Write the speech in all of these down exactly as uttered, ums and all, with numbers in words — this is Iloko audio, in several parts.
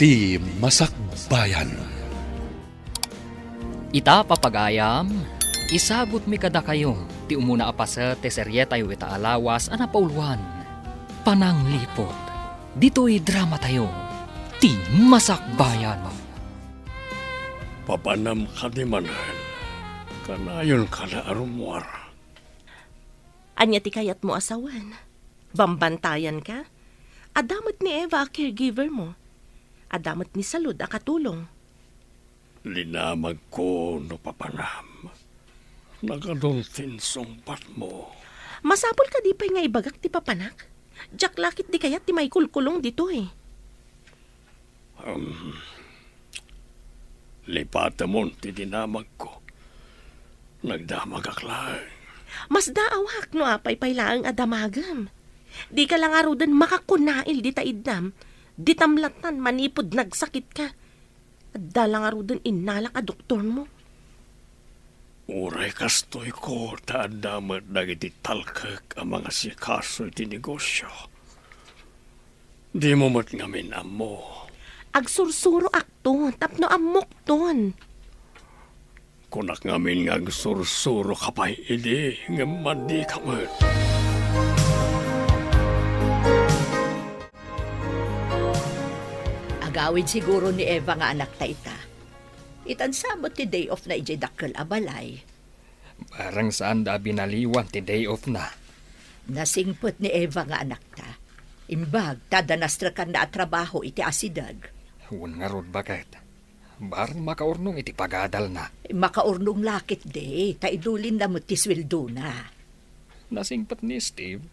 Ti Masakbayan. Ita, papagayam, isagutmi kadakayo ti umuna a paset ti serietayo ita a lawas a napauloan, Panangliput. Ditoy dramatayo, Ti Masakbayan. Papanam kadi manen, kanayon kada a rummuar. Ania ti kayatmo a sawen? Bambantayan ka? Adda met ni Eva a caregiver mo. Adda met ni Salud a katulong. Dinamagko no papanam. Nagadun ti insungbatmo. Masapul kadi pay nga ibagak ti papanak? Diak la ketdi kayat ti maikulkulong ditoy. Um, lipatemon ti dinamagko. Nagdamagak laeng. Masdaawak no apay pay laeng a damagem. Dika la ngaruden makakunail dita iddam. Ditam lattan manipud nagsakitka. Adda la ngaruden innalak a doktormo. Uray kastoyko ta adda met dagiti talkek a mangasikaso iti negosio. Dimo met ngamin ammo. Agsursuroakto tapno ammokton. Kunak ngamin nga agsursuroka pay idi, ngem madika met. Agawid siguro ni Eva nga anakta ita. Itan sa met ti day off na idiay dakkel a balay. Bareng saanda a binaliwan ti day off na. Nasingpet ni Eva nga anakta. Imbag ta adda nastrekanna a trabaho iti asideg. Wen ngarud, baket. Bareng makaurnong iti pagadalna. Makaurnong la ketdi, ta idulinna met ti sueldona. Nasingpet ni Steve,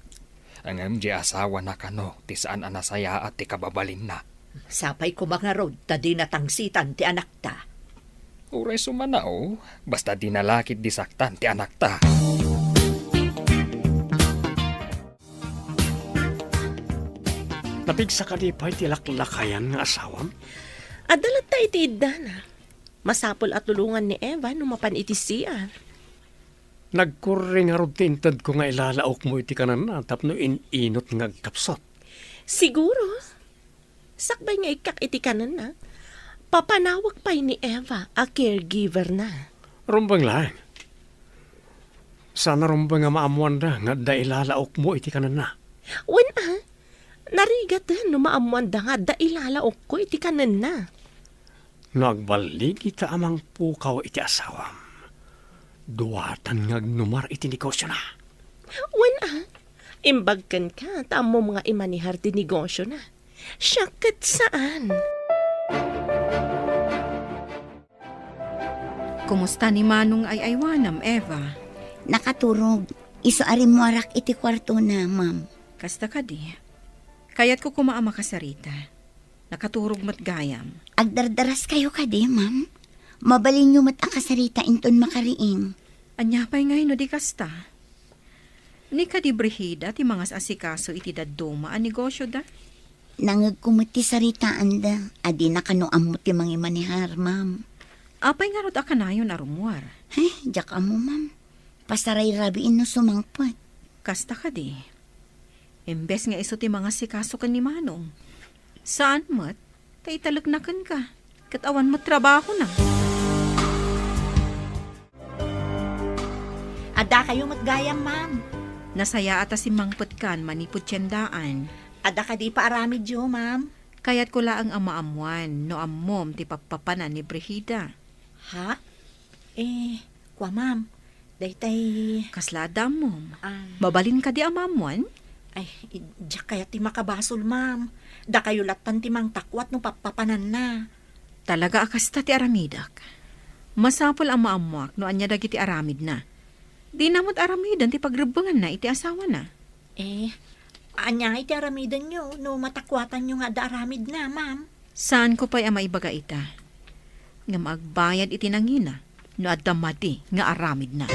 ngem di asawana kano ti saan a nasayaat ti kababalinna. Sapay koma ngarud ta dina tangsitan ti anakta. Uray sumanaw, basta dina la ketdi saktan ti anakta. Napigsa kadi pay ti laklakayan nga asawam? Adda latta iti iddana. Masapul a tulongan ni Eva no mapan iti C R. Nagkurri ngarud ti intedko nga ilalaokmo iti kanenna tapno in-inut nga agkapsut. Siguro. Sakbay nga ikkak iti kanenna, papanawek pay ni Eva a caregiver-na. Rumbeng laeng. Saan a rumbeng a maammoanda nga adda ilalaokmo iti kanenna. Wen a, narigaten no maammoanda nga adda ilalaokko iti kanenna. No agballigita a mangpukaw iti asawam, duatan nga agnumar iti negosiona. Wen a, imbag kenka ta ammom nga imanihar ti negosiona. Siak ket saan. Kumusta ni Manong nga ay-aywanam, Eva? Nakaturog. Isu a rimmuarak iti kuartona, ma'am. Kasta kadi. Kayatko koma a makasarita. Nakaturog met gayam. Agdardaraskayo kadi, ma'am? Mabalinyo met a kasarita inton makariing. Ania pay ngay no di kasta? Ni kadi Brigida ti mangas-asikaso iti dadduma a negosyoda? Nangngegko met ti saritaanda a dina kano ammo ti mangimanihar, ma'am. Apay ngarud a kanayon a rummuar? Ay, diak ammo, ma'am. Pasarayrabiin no sumangpet. Kasta kadi. Imbes nga isu ti mangasikaso ken ni Manong. Saan met, ta italekna kenka, ket awan met trabahona. Addakayo met gayam, ma'am. Nasayaat a simmangpetkan manipud tiendaan. Adda kadi paaramidyo, ma'am? Kayatko laeng a maammuan no ammom ti pappapanan ni Brigida. Ha? Eh, kua, ma'am. Daytay. Kasla adda ammom? Ah. Mabalin kadi a maammuan? Ay, diak kayat ti makabasol, ma'am. Dakayo lattan ti mangtakuat no pappapananna. Talaga a kasta ti aramidek. Masapul a maammuak no ania dagiti aramidna. Dina met aramiden ti pagrebbenganna iti asawana. Eh, ania ngay ti aramidenyo no matakuatanyo nga adda aramidna, ma'am? Saanko pay a maibaga ita. Ngem agbayad iti nangina no adda madi nga aramidna.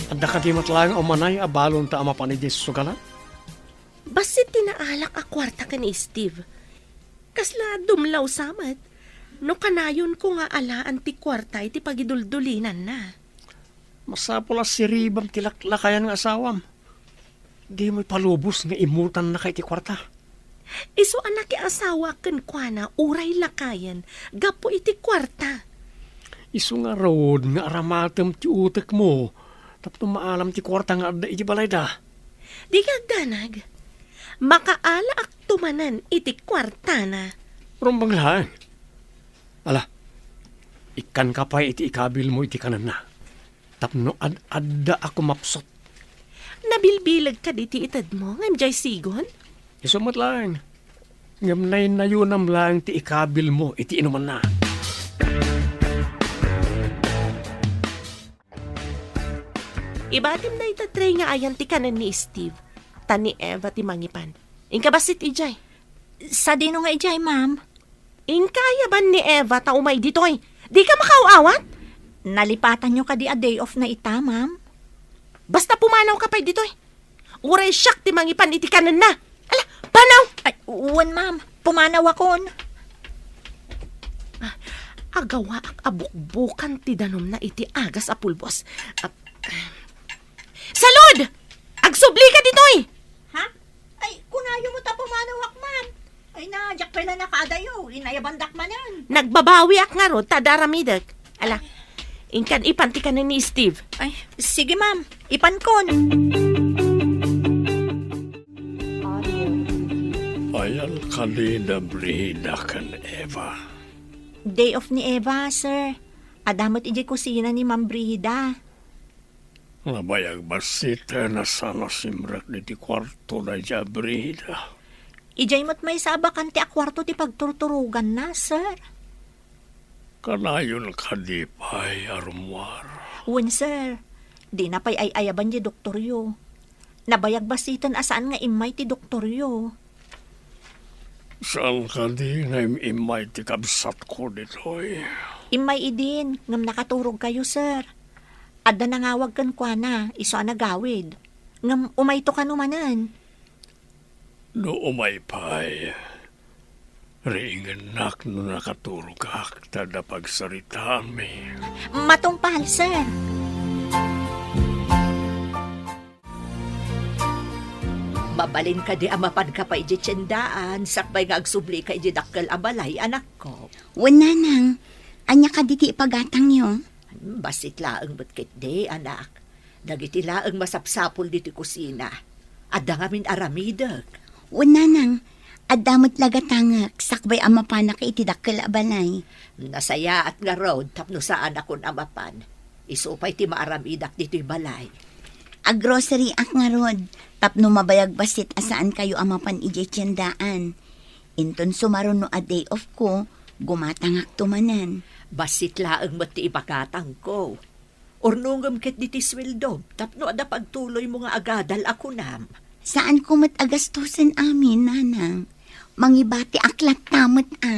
Adda kadi met laeng a umanay a balonta a mapan idiay sugalan? Bassit ti naalak a kuarta ken ni Steve. Kasla dumlaw sa met no kanayonko nga alaan ti kuarta iti pagiduldulinanna. Masapul a siribam ti laklakayan nga asawam. Dimo ipalubos nga immutannaka iti kuarta. Isu a nakiasawa kenkuana uray lakayen gapu iti kuarta. Isu ngarud nga aramatem ti utekmo tapno maalam ti kuarta nga adda iti balayda. Dika agdanag. Makaalaakto manen iti kuartana. Rumbeng laeng. Ala, ikkanka pay iti ikabilmo iti kanenna. Tapno ad-adda a kumapsut. Nabilbilegka diti itedmo ngem diay sigon? Isu met laeng. Ngem naynayonam laeng ti ikabilmo iti inumanna. Ibatim dayta tray nga ayan ti kanen ni Steve, ta ni Eva ti mangipan. Inka bassit idiay. Sadino nga idiay, ma'am? Inka ayaban ni Eva ta umay ditoy. Dika makaaw-awat? Nalipatanyo kadi a day off na ita, ma'am? Basta pumanawka pay ditoy. Uray siak ti mangipan iti kanenna. Ala, panaw! Ay, wen, ma'am. Pumanawakon. Ah, agawaak a bukbukan ti danumna iti agas a pulbos. Ah, Salud! Agsublika ditoy! Ha? Ay, kunayo met a pumanawak, ma'am. Ay na, diak pay la nakaadayo. Inayabandak manen. Nagbabawiak ngarud ta adda aramidek. Ala, inkan ipan ti kanen ni Steve. Ay, sige, ma'am. Ipankon. Ayan kadi da Brida ken Eva. Day off ni Eva, sir. Adda met idiay kusina ni Ma'am Brida. Nabayag bassit a saan a simrek diti kuarto daydiay a Brida. Idiay met maysa a bakante a kuarto ti pagturturoganna, sir. Kanayon kadi pay a rummuar? Wen, sir. Dina pay ay-ayaban diay doktoryo. Nabayag bassiten a saan nga immay ti doktoryo. Saan kadi nga im-immay ti kabsatko ditoy? Immay idin, ngem nakaturogkayo, sir. Adda nangawag kenkuana, isu a nagawid. Ngem umayto kano manen. No umay pay, riingennak no nakaturogak ta adda pagsaritaanmi. Matungpal, sir. Mabalin kadi a mapanka pay idiay tiendaan, sakbay nga agsublika idiay dakkel a balay, anakko? Wen, nanang. Ania kadi ti ipagatangyo? Hmm, bassit laeng met ketdi, anak. Dagiti laeng masapsapul ditoy kusina. Adda ngamin aramidek. Wen, nanang. Adda met la gatangek, sakbay a mapanak iti dakkel a balay. Nasayaat ngarud tapno saanakon a mapan. Isu pay ti maaramidak ditoy balay. Aggroceryak ngarud, tapno mabayag bassit a saankayo a mapan idiay tiendaan. Inton sumaruno a day off ko, gumatangakto manen. Bassit laeng met ti ibagatangko. Urnongem ketdi ti sueldom tapno adda pagtuloymo nga agadal a kunam. Saanko met a gastusen amin, nanang. Mangibatiak latta met a.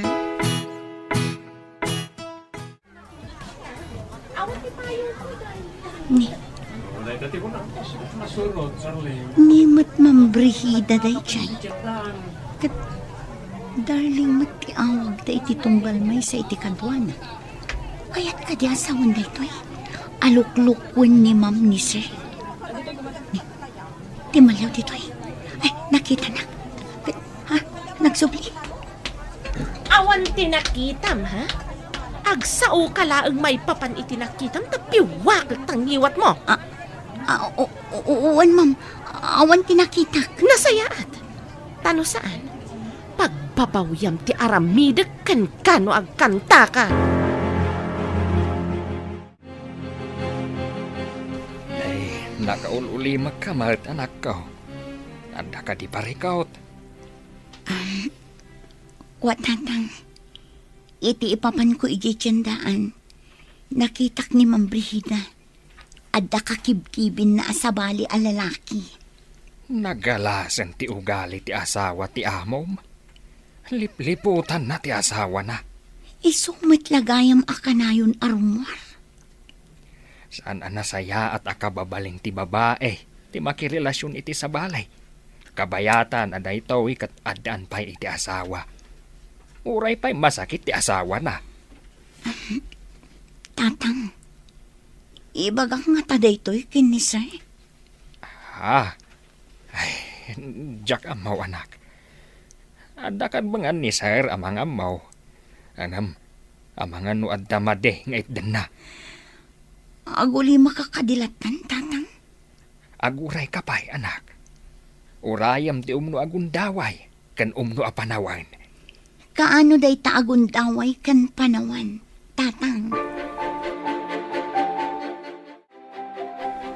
Ni, ni met Ma'am Brigida daydiay. Ket Darling met ti awagda iti tunggal maysa iti kaduana. Kayat kadi a sawen daytoy? Aluklukwen ni Ma'am ni Sir. Ni, ti malyaw ditoy. Ay, nakitanak. Ha? Nagsubli? Awan ti nakitam, ha? Agsaoka laeng maipapan iti nakitam ta piwakek ta ngiwatmo. Ah, ah, o-, o-, o-, wen, ma'am. Awan ti nakitak. Nasayaat. Ta no saan, pagbabawiam ti aramidek kenka no agkantaka. Ay, nakaul-ulimekka met, anakko. Adda kadi parikut? Um, wa, Tatang. Iti ipapanko idiay tiendaan, nakitak ni Ma'am Brigida. Adda kakibkibinna a sabali a lalaki. Nagalasen ti ugali ti asawa ti amom. Lipliputanna ti asawana. Isu met la gayam a kanayon a rummuar. Saan a nasayaat a kababalin ti babae ti makirelasion iti sabali. Kabayatan a daytoy ket addaan pay iti asawa. Uray pay masakit ti asawana. Tatang, ibagak ngata daytoy ken ni Sir? Ah, ay, Diak ammo, anak. Adda kadbengan ni Sir a mangammo. Ngem, amangan no adda madi nga itdenna. Agulimaka kadi latta, Tatang? Agurayka pay, anak. Urayem ti umno a gundaway ken umno a panawen. Kaano dayta a gundaway ken panawen, Tatang?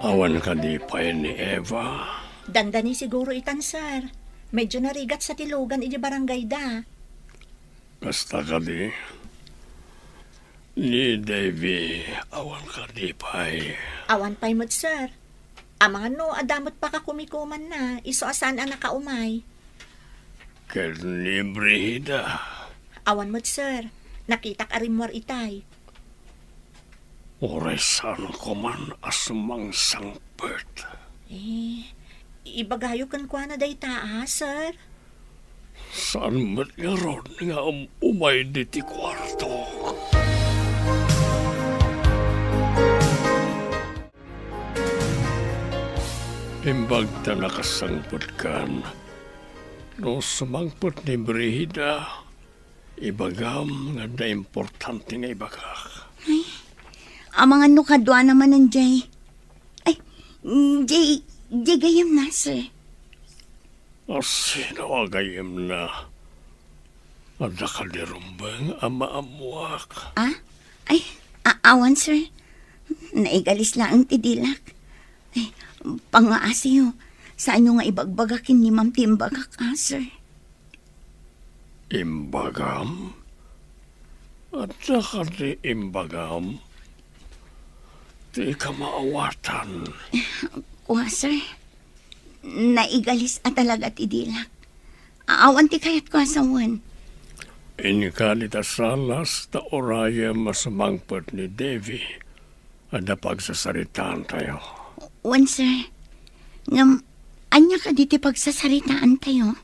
Awan kadi pay ni Eva? Dandani siguro itan, sir. Medyo narigat sa ti lugan idi barangayda. Kasta kadi? Ni Davy, awan kadi pay? Awan pay met, sir. Amangan no adda met pakakumikumanna, isu a saan a nakaumay. Ken ni Brigida? Awan met, sir. Nakitak a rimmuar itay. Uray saan koman a sumangsangpet. Eh, ibagayo kenkuana dayta, a, sir? Saan met ngarud nga um-, umay diti kuarto? Imbag ta nakasangpetkan, no sumangpet ni Brigida, ibagam nga adda importante nga ibagak. Ay, amangan no kaduana manen jay. Ay, jay, jay gayamna, sir. A, sino a gayamna? Adda kadi rumbeng a maammuak? Ah? Ay, a-, awan, sir. Naigalis laeng ti dilak. Ay, pangngaasiyo. Saanyo nga ibagbaga ken ni ma'am ti imbagak, a, sir? Imbagam? Adda kadi imbagam? Dika maawatan. Kua, sir. Naigalis a talaga ti dilak. Awan ti kayatko a sawen. Inka dita salas ta urayem a sumangpet ni Davy. Adda pagsasaritaantayo. Wen, sir. Ngem, ania kadi ti pagsasaritaantayo?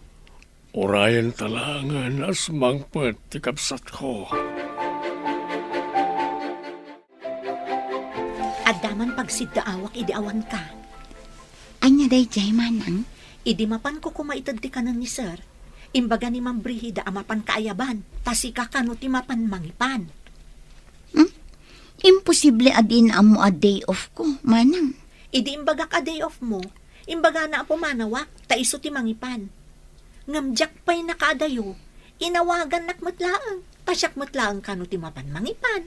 Urayenta laengen a sumangpet ti kabsatko. Adda man pagsiddaawak idi awanka. Ania daydiay, manang? Idi mapanko koma ited ti kanen ni sir, imbaga ni Ma'am Brigida a mapan kaayaban, ta sika kano ti mapan mangipan. Hmm? Imposible a diin ammo a day off ko, manang. Idi imbagak a day off mo, imbagana a pumanawak, ta isu ti mangipan. Ngem diak pay nakaadayo, inawagannak met laeng, ta siak met laeng kano ti mapan mangipan.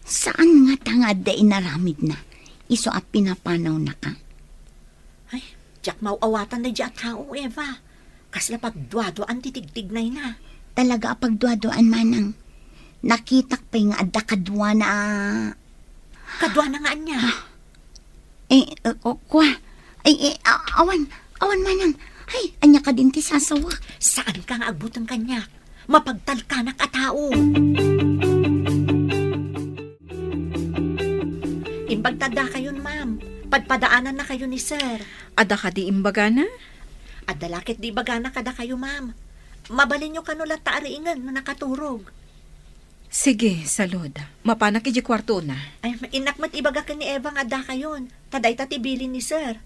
Saan ngata nga adda inaramidna, isu a pinapanawnaka? Ay, diak maaw-awatan daydiay a tao, Eva. Kasla pagduaduaan ti tigtignayna. Talaga a pagduaduaan, manang. Nakitak pay nga adda kaduana a Kaduana nga ania? Ah. Eh, eh, ku-, kua. Ay, eh, a-, awan, awan manang. Ay, ania kadin ti sasawak? Saanka nga agbuteng kaniak. Mapagtalkanak a tao. Imbag ta addakayon, ma'am. Padpadaanannakayo ni sir. Adda kadi imbagana? Adda la ketdi ibagana kadakayo, ma'am. Mabalinyo kano latta a riingen no nakaturog. Sige, salud. Mapanak idiay kuartona. Ay, innak met ibaga ken ni Eva nga addakayon. Ta dayta ti bilin ni sir.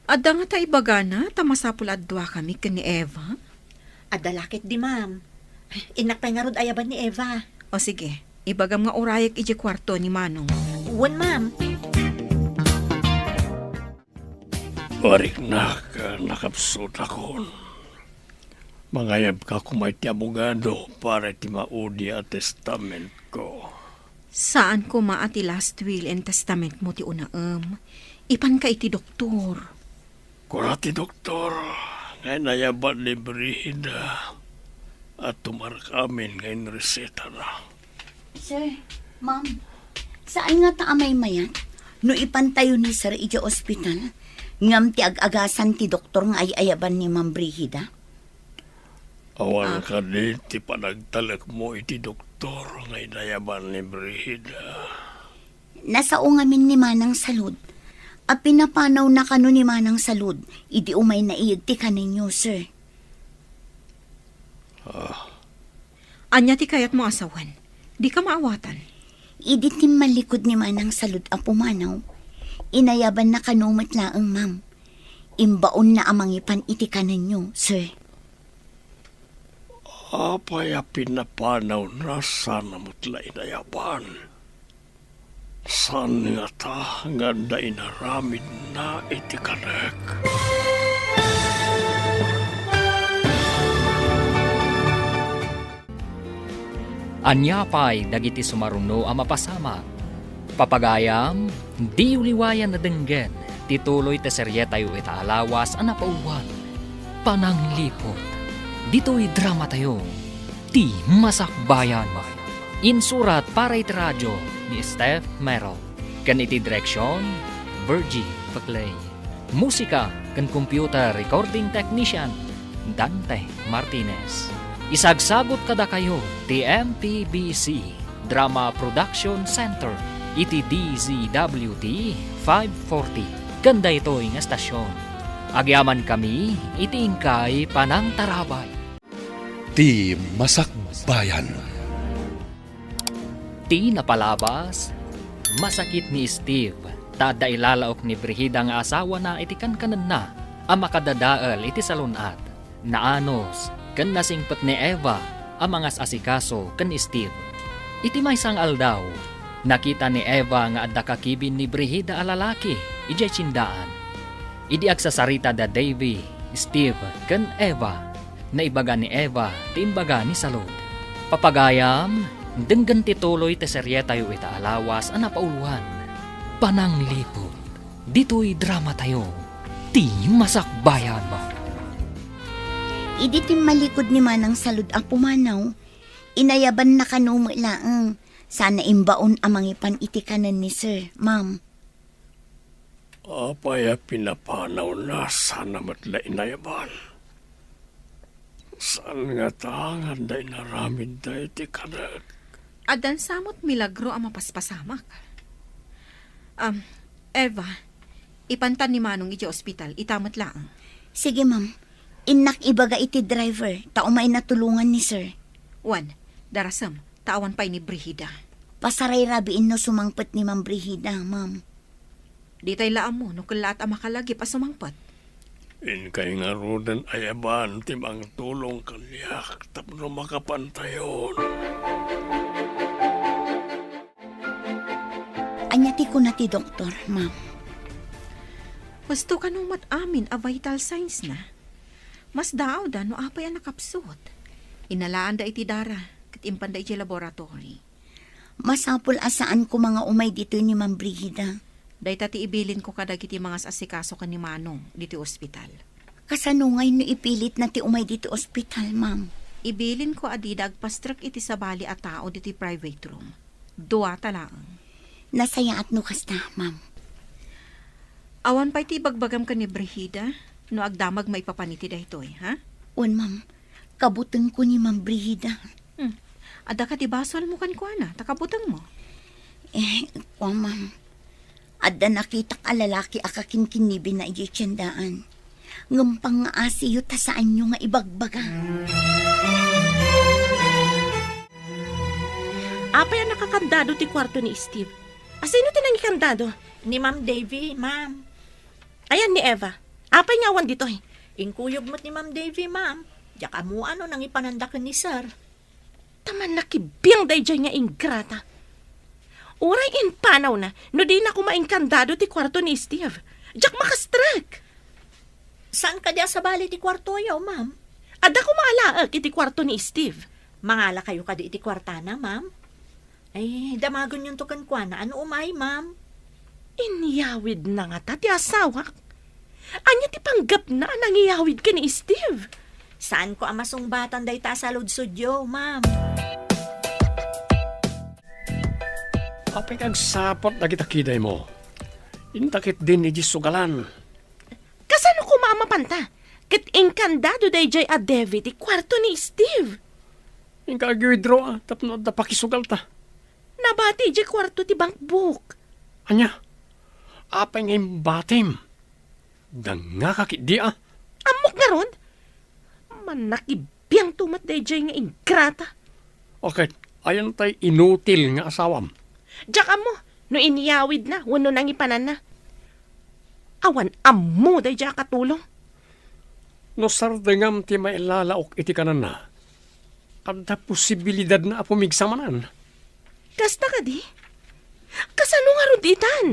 Adda ngata ibagana ta masapul a duakami ken ni Eva? Adda la ketdi, ma'am. Innak pay ngarud ayaban ni Eva. O sige, ibagam nga urayek idiay kuarto ni Manong. Wen, ma'am. Ariknak, nakapsutakon. Mangayabka koma iti abogado para iti maudi a testamentko. Saan koma a ti last will and testament mo ti unaem. Ipanka iti doktor. Kuna ti doktor nga inayaban ni Brigida a tumarak amin nga inresetana. Sir, ma'am, saan ngata a maymayat no ipantayo ni sir idiay ospital, ngem ti ag-agasan ti doktor nga ay-ayaban ni Ma'am Brigida? Awan Ah. kadi ti panagtalekmo iti doktor nga inayaban ni Brigida? Nasao ngamin ni Manang Salud. A pinapanawna kano ni Manang Salud idi umay naiyed ti kanenyo, sir. Ah. Ania ti kayatmo a sawen? Dika maawatan. Idi timmallikud ni Manang Salud a pumanaw, inayabanna kano met laeng, ma'am. Imbaonna a mangipan iti kanenyo, sir. Apay a pinapanawna sana met la inayaban? Saan ngata nga adda inaramidna iti kanek? Ania pay dagiti sumaruno a mapasamak? Papagayam, diyo liwayan a denggen ti tuloy ti serietayo ita a lawas a napauluan, Panangliput. Ditoy dramatayo, Ti Masakbayan. Insurat para iti radio ni Steph Merrill, ken iti direksion, Virgie Paclay. Musika ken computer recording technician, Dante Martinez. Isagsagut kadakayo ti M P B C Drama Production Center iti D Z W T five forty ken daytoy nga estasion. Agyamankami iti inkay panangtarabay. Ti Masakbayan. Ti napalabas, masakit ni Steve ta adda ilalaok ni Brigida nga asawana iti kankanenna a makadadael iti salun-at. Naanus ken nasingpet ni Eva a mangas-asikaso ken ni Steve. Iti maysa nga aldaw, nakita ni Eva nga adda kakibin ni Brigida a lalaki idiay tiendaan. Idi agsasarita da Davy, Steve, ken Eva, naibaga ni Eva ti imbaga ni Salud. Papagayam, denggen ti tuloy ti serietayo ita a lawas a napauluan, Panangliput. Ditoy dramatayo, Ti Masakbayan. Idi timmalikod ni Manang Salud a pumanaw, inayabanna kano met laeng, sana imbaon a mangipan iti kanen ni Sir, Ma'am. Apay a pinapanawna sana met la inayaban? Saan ngata nga adda inaramidda iti kanek? Addan sa met milagro a mapaspasamak. Am, Eva, ipantan ni Manong idiay ospital, ita met laeng. Sige, ma'am. Innak ibaga iti driver, ta umayna tulongan ni Sir. Wen, darasem, ta awan pay ni Brigida. Pasarayrabiin no sumangpet ni Ma'am Brigida, ma'am. Ditay la ammo no kellaat a makalagip a sumangpet. Inkay ngaruden a yaban ti mangtulong kaniak tapno makapantayon. Ania ti kuna ti doktor, ma'am? Husto kano met amin a vital signs na. Masdaawda no apay a nakapsut. Inalaanda iti dara, ket impanda iti laboratory. Masapul a saan koma nga umay ditoy ni Ma'am Brigida. Dayta ti ibilinko kadagiti mangas-asikaso ken ni Manong ditoy ospital. Kasano ngay no ipilitna ti umay ditoy ospital, ma'am? Ibilinko a dida agpastrek iti sabali a tao ditoy private room. Duata laeng. Nasayaat no kasta, ma'am. Awan pay ti ibagbagam ken ni Brigida no agdamag maipapan iti daytoy, ha? Wen, ma'am. Kabutengko ni Ma'am Brigida. Hmm. Adda kadi basolmo kenkuana, ta kabutengmo? Eh, kua, ma'am. Adda nakitak a lalaki a kakinkinibinna idiay tiendaan. Ngem pangngaasiyo ta saanyo nga ibagbaga. Apay a nakakandado ti kuarto ni Steve? Asino ti nangikandado? Ni Ma'am Davy, ma'am. Ayan ni Eva. Apay nga awan ditoy? Inkuyog met ni Ma'am Davy, ma'am. Diak ammoan no nangipananda ken ni Sir. Ta mannakibbiang daydiay nga ingrata. Uray impanawna no dina koma inkandado ti kuarto ni Steve. Diak makastrek. Saan kadi a sabali ti kuartoyo, ma'am? Adda koma alaek iti kuarto ni Steve. Mangalakayo kadi iti kuartana, ma'am? Ay, damagenyonto kenkuana a no umay, ma'am. Inyawidna ngata ti asawak? Ania ti panggepna a nangiyawid ken ni Steve? Saanko a masungbatan dayta a saludsodyo, ma'am. Apay nga agsaput dagita kidaymo? Inta ketdin idiay sugalan. Kasano koma a mapanta? Ket inkandado daydiay a Davy ti kuarto ni Steve. Inka ag-withdraw, a, tapno adda pakisugalta. Nabati idiay kuarto ti bankbook. Ania? Apay nga imbatim? Dangngaka ketdi, a? Ammok ngarud? Mannakibbiangto met daydiay nga ingrata. Okay, ayan tay inutil nga asawam. Diak ammo no inyawidna wenno nangipananna. Awan ammo daydiay a katulong. No sardengam ti mailalaok iti kananna, adda posibilidadna a pumigsa manen. Kasta kadi? Kasano ngarud itan?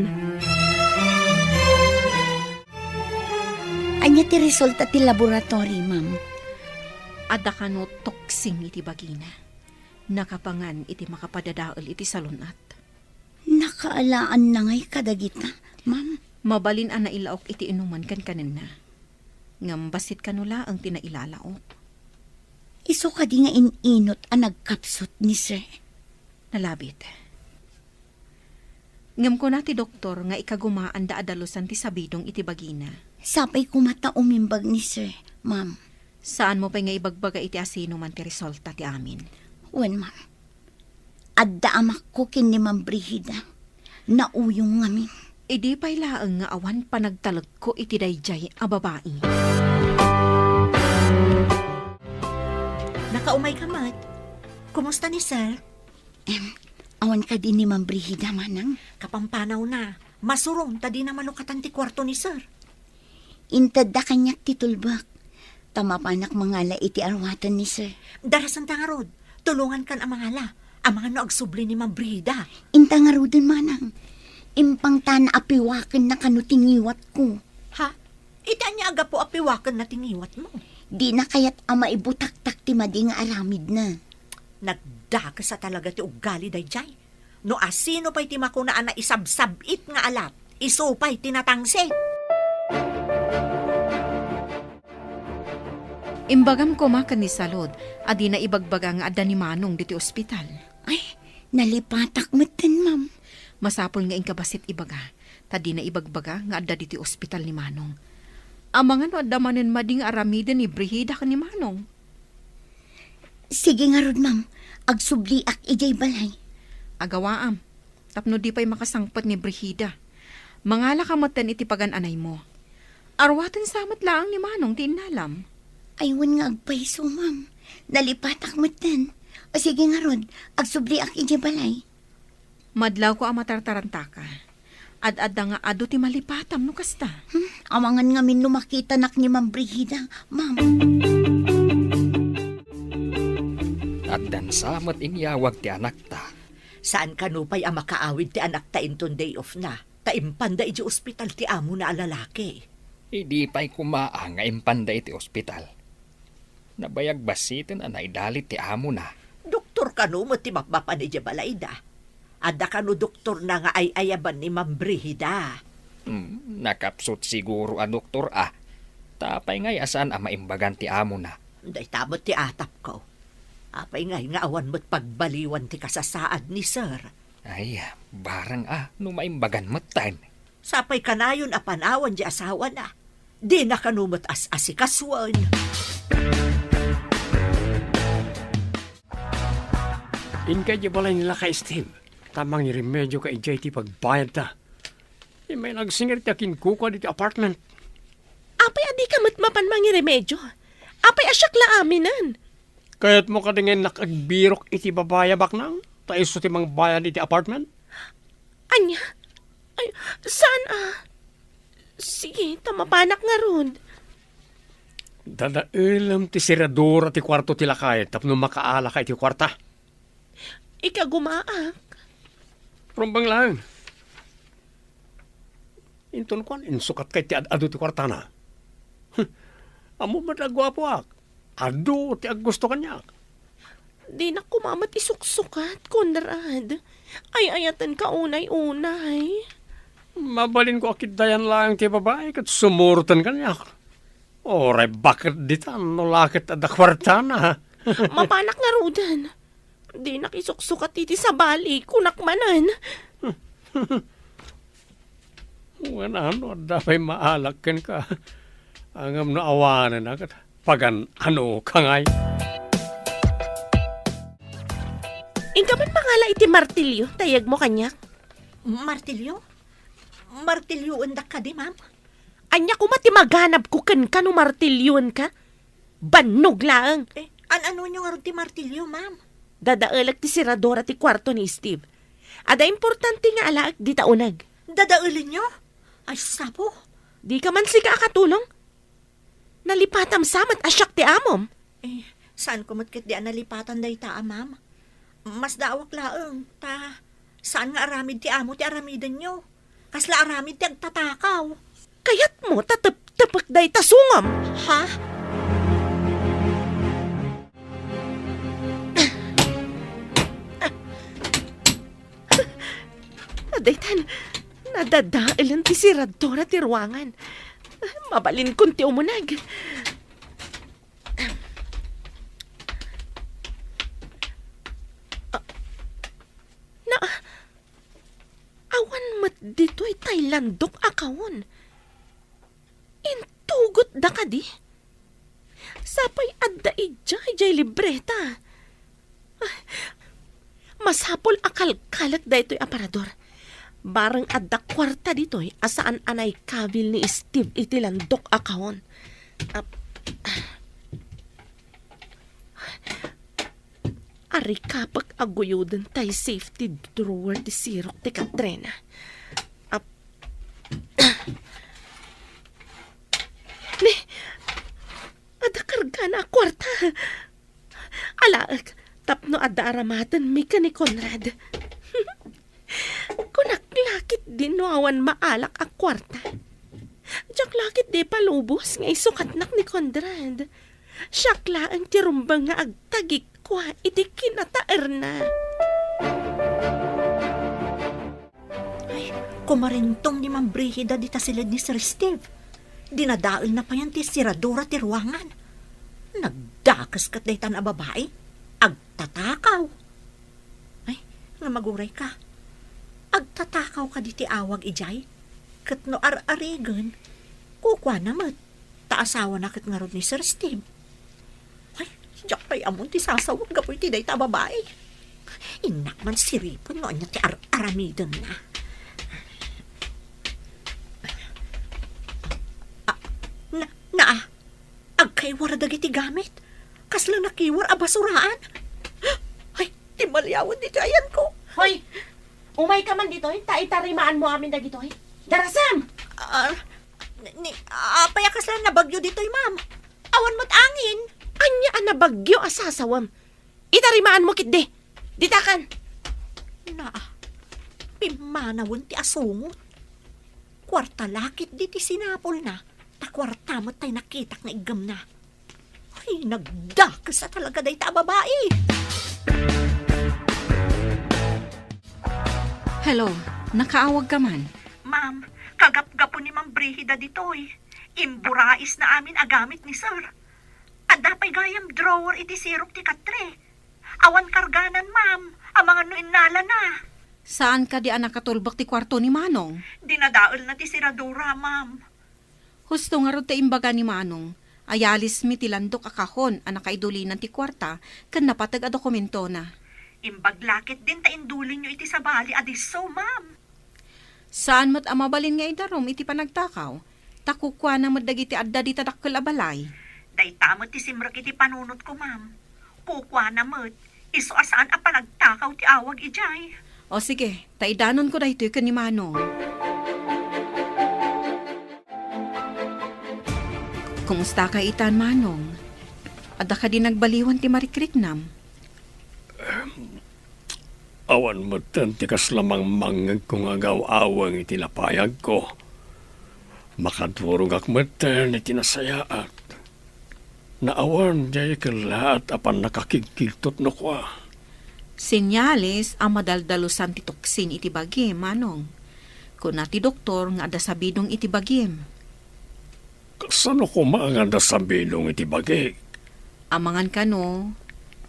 Ania ti resulta ti laboratory, ma'am? Adda kano toxin iti bagina. Nakapangan iti makapadadael iti salun-at. Nakaalaanna ngay kadagita, ma'am? Mabalin a nailaok iti inuman ken kanenna. Ngem bassit kano laeng ti nailalaok. Isu kadi nga in-inut a nagkapsut ni Sir? Nalabit. Ngem kuna ti doktor nga ikagumaanda a dalusan ti sabidong iti bagina. Sapay koma ta umimbag ni Sir, ma'am. Saanmo pay nga ibagbaga iti asinoman ti resulta ti amin. Wen, ma'am. Adda amakko ken ni Ma'am Brigida. Nauyong ngamin. Idi pay laeng nga awan panagtalekko iti daydiay a babai. Nakaumay ka met. Kumusta ni Sir? Em, awan kadi ni Ma'am Brigida, manang? Kapampanawna. Masuron ta dina malukatan ti kuarto ni Sir. Intedda kaniak ti tulbek, ta mapanak mangala iti arwaten ni Sir. Darasenta ngarud, tulongankan a mangala. Amangan no agsubli ni Ma'am Brigida. Inta ngaruden, manang. Impangtana a piwakenna kano ti ngiwatko. Ha? Iti ania a gapu a piwakenna ti ngiwatmo? Dina kayat a maibutaktak ti madi nga aramidna. Nagdakes a talaga ti ugali daydiay. No asino pay ti makuna a naisabsab-it nga alat, isu pay ti natangsit. Imbagam koma ken ni Salud a dina ibagbaga nga adda ni Manong ditoy ospital. Ay, nalipatak metten, ma'am. Masapul nga inka bassit ibaga, ta dina ibagbaga nga adda ditoy ospital ni Manong. Amangan no adda manen madi nga aramiden ni Brigida ken ni Manong. Sige ngarud, ma'am. Agsubliak idiay balay. Agawaam, tapno di pay makasangpet ni Brigida. Mangalaka metten iti pagan-anaymo. Arwaten sa met laeng ni Manong ti innalam. Ay, wen nga agpayso, ma'am. Nalipatak metten. O sige ngarud, agsubliak idiay balay. Madlawko a matartarantaka. Ad-adda nga adu ti malipatam no kasta. Hmm, amangan ngamin no makitanak ni Ma'am Brigida, ma'am. Addan sa met inyawag ti anakta. Saan kano pay a makaawid ti anakta inton day off na, ta impanda idiay ospital ti amona a lalaki. Idi pay koma a nga impanda iti ospital. Nabayag bassiten a naidalit ti amona. Doktor kano met ti mapmapan idiay balayda? Adda kano doktorna nga ay-ayaban ni Ma'am Brigida? Hmm, nakapsut siguro a doktor a. Ta apay ngay a saan a maimbagan ti amona? Dayta met ti atapko. Apay ngay nga awan met pagbaliwan ti kasasaad ni Sir? Ay, barang a no maimbagan metten. Sapay kanayon a panawan di asawana. Dina kano met as-asikasuen. Inka idiay balay ni Lakay Steve, ta mangiremedioka idiay ti pagbayadta. Immay nagsingir ti akinkuka ditoy apartment. Apay a dika met mapan mangiremedio? Apay a siak la aminen? Kayatmo kadi nga innak agbirok iti babai a baknang, ta isu ti mangbayad iti apartment? Ania? Ay, saan a? Sige, ta mapanak ngarud. Dadaelem ti seradura ti kuarto ti lakay tapno makaalaka iti kuarta. Ikagumaak. Rumbeng laeng. Inton kuan, insukatka iti ad-adu ti kuartana. Huh, ammom met a guapoak. Adu ti aggusto kaniak. Dinak koma met isuksukat, Conrad. Ay-ayatenka unay-unay. Mabalinko a ketdian laeng ti babai ket sumuroten kaniak. Uray baket ditan no la ket adda kuartana. Mapanak ngaruden. Dinak isuksukat iti sabali, kunak manen. Wen, ano adda pay maalak kenka? Ngem no awanen a ket pagan-anoka ngay? Inka man mangala iti martilyo, ta iyegmo kaniak. Martilyo? Martilyoendak kadi, ma'am? Ania koma ti maganabko kenka no martilyoenka? Bannog laeng. Eh, an-anonyo ngarud ti martilyo, ma'am? Dadaelek ti seradura ti kuarto ni Steve. Adda importante nga alaek dita uneg. Dadaelenyo? Ay, sapo. Dika man sika a katulong? Nalipatam sa met a siak ti amom. Eh, saanko met ketdi a nalipatan dayta a, ma'am. Masdaawak laeng, ta saan nga aramid ti amo ti aramidenyo. Kasla aramid ti agtatakaw. Kayatmo ta tep-, tepek dayta sungom? Ha? Daytan, nadadaelen ti siradura ti ruangan. Mabalinkon ti umuneg. Na, awan met ditoy tay landok a kawon. Intugotda kadi? Sapay adda idiay jay libreta. Ah, masapul a kalkalek daytoy aparador. Bareng adda kuarta ditoy a saan a naikabil ni Steve iti landok a kawon. Ap-, Arikapek a guyoden tay safety drawer ti sirok ti Katrina. Ap-, Ni, adda kargana a kuarta. Alaek, tapno adda aramatenmi ken ni Conrad. Kunak la ketdi no awan maalak a kuarta. Diak la ketdi ipalubos nga isukatnak ni Conrad. Siak laeng ti rumbeng nga agtagikua iti kinataerna. Ay, kumarintong ni Ma'am Brigida dita siled ni Sir Steve. Dinadaelna payen ti siradura ti ruangan. Nagdakes ket daytan a babai. Agtatakaw. Ay, nga maguray ka. Agtatakaw kadi ti awag idiay? Ket no ar-arigen, kukuana met, ta asawana ket ngarud ni Sir Steve. Ay, diak pay ammon ti sasawek gapu iti dayta a babai. Innak man siripen no ania ti ar-aramidenna. Ah, na, na, agkaiwar dagiti gamit. Kasla nakiwar a basuraan. Ay, ti maliawen ditoy ayanko. Hoy, umayka man ditoy, ta itarimaanmo amin dagitoy. Darasem! Ah, ni, apay a kasla nabagyo ditoy, ma'am? Awan met angin. Ania a nabagyo a sasawem? Itarimaanmo ketdi. Ditakan. Naa, pimmanawen ti asungot. Kuarta la ketdi ti sinapulna, ta kuarta met tay nakitak nga iggemna. Ay, nagdakes a talaga dayta a babai. Hello, nakaawagka man? Ma'am, kagapgapo ni Ma'am Brigida ditoy. Imburaisna amin a gamit ni Sir. Adda pay gayam drawer iti sirok ti katre. Awan karganan, ma'am, amangan no innalana. Saan kadi a nakatulbek ti kuarto ni Manong? Dinadaelna ti siradura, ma'am. Husto ngarud ti imbaga ni Manong. Ayalismi ti landok a kahon a nakaidulinan ti kuarta ken napateg a dokumentona. Imbag la ketdin ta indulinyo iti sabali a disso, ma'am. Saan met a mabalin nga idarum iti panagtakaw, ta kukuana met dagiti adda dita dakkel a balay. Dayta met ti simrek iti panunotko, ma'am. Kukuana met, isu a saan a panagtakaw ti awag idiay. O sige, ta idanonko daytoy ken ni Manong. Kumustaka itan, Manong? Adda kadi nagbaliwan ti marikriknam? Awan metten ti kasla mangmangngegko nga agaw-aweng iti lapayagko. Makadurogak metten iti nasayaat. Naawan diay kellaat a pannakakigkigtot no kua. Senyales a madaldalusan ti toksin iti bagim, Manong. Kuna ti doktor nga adda sabidong iti bagim. Kasano koma nga adda sabidong iti bagik? Amangan kano,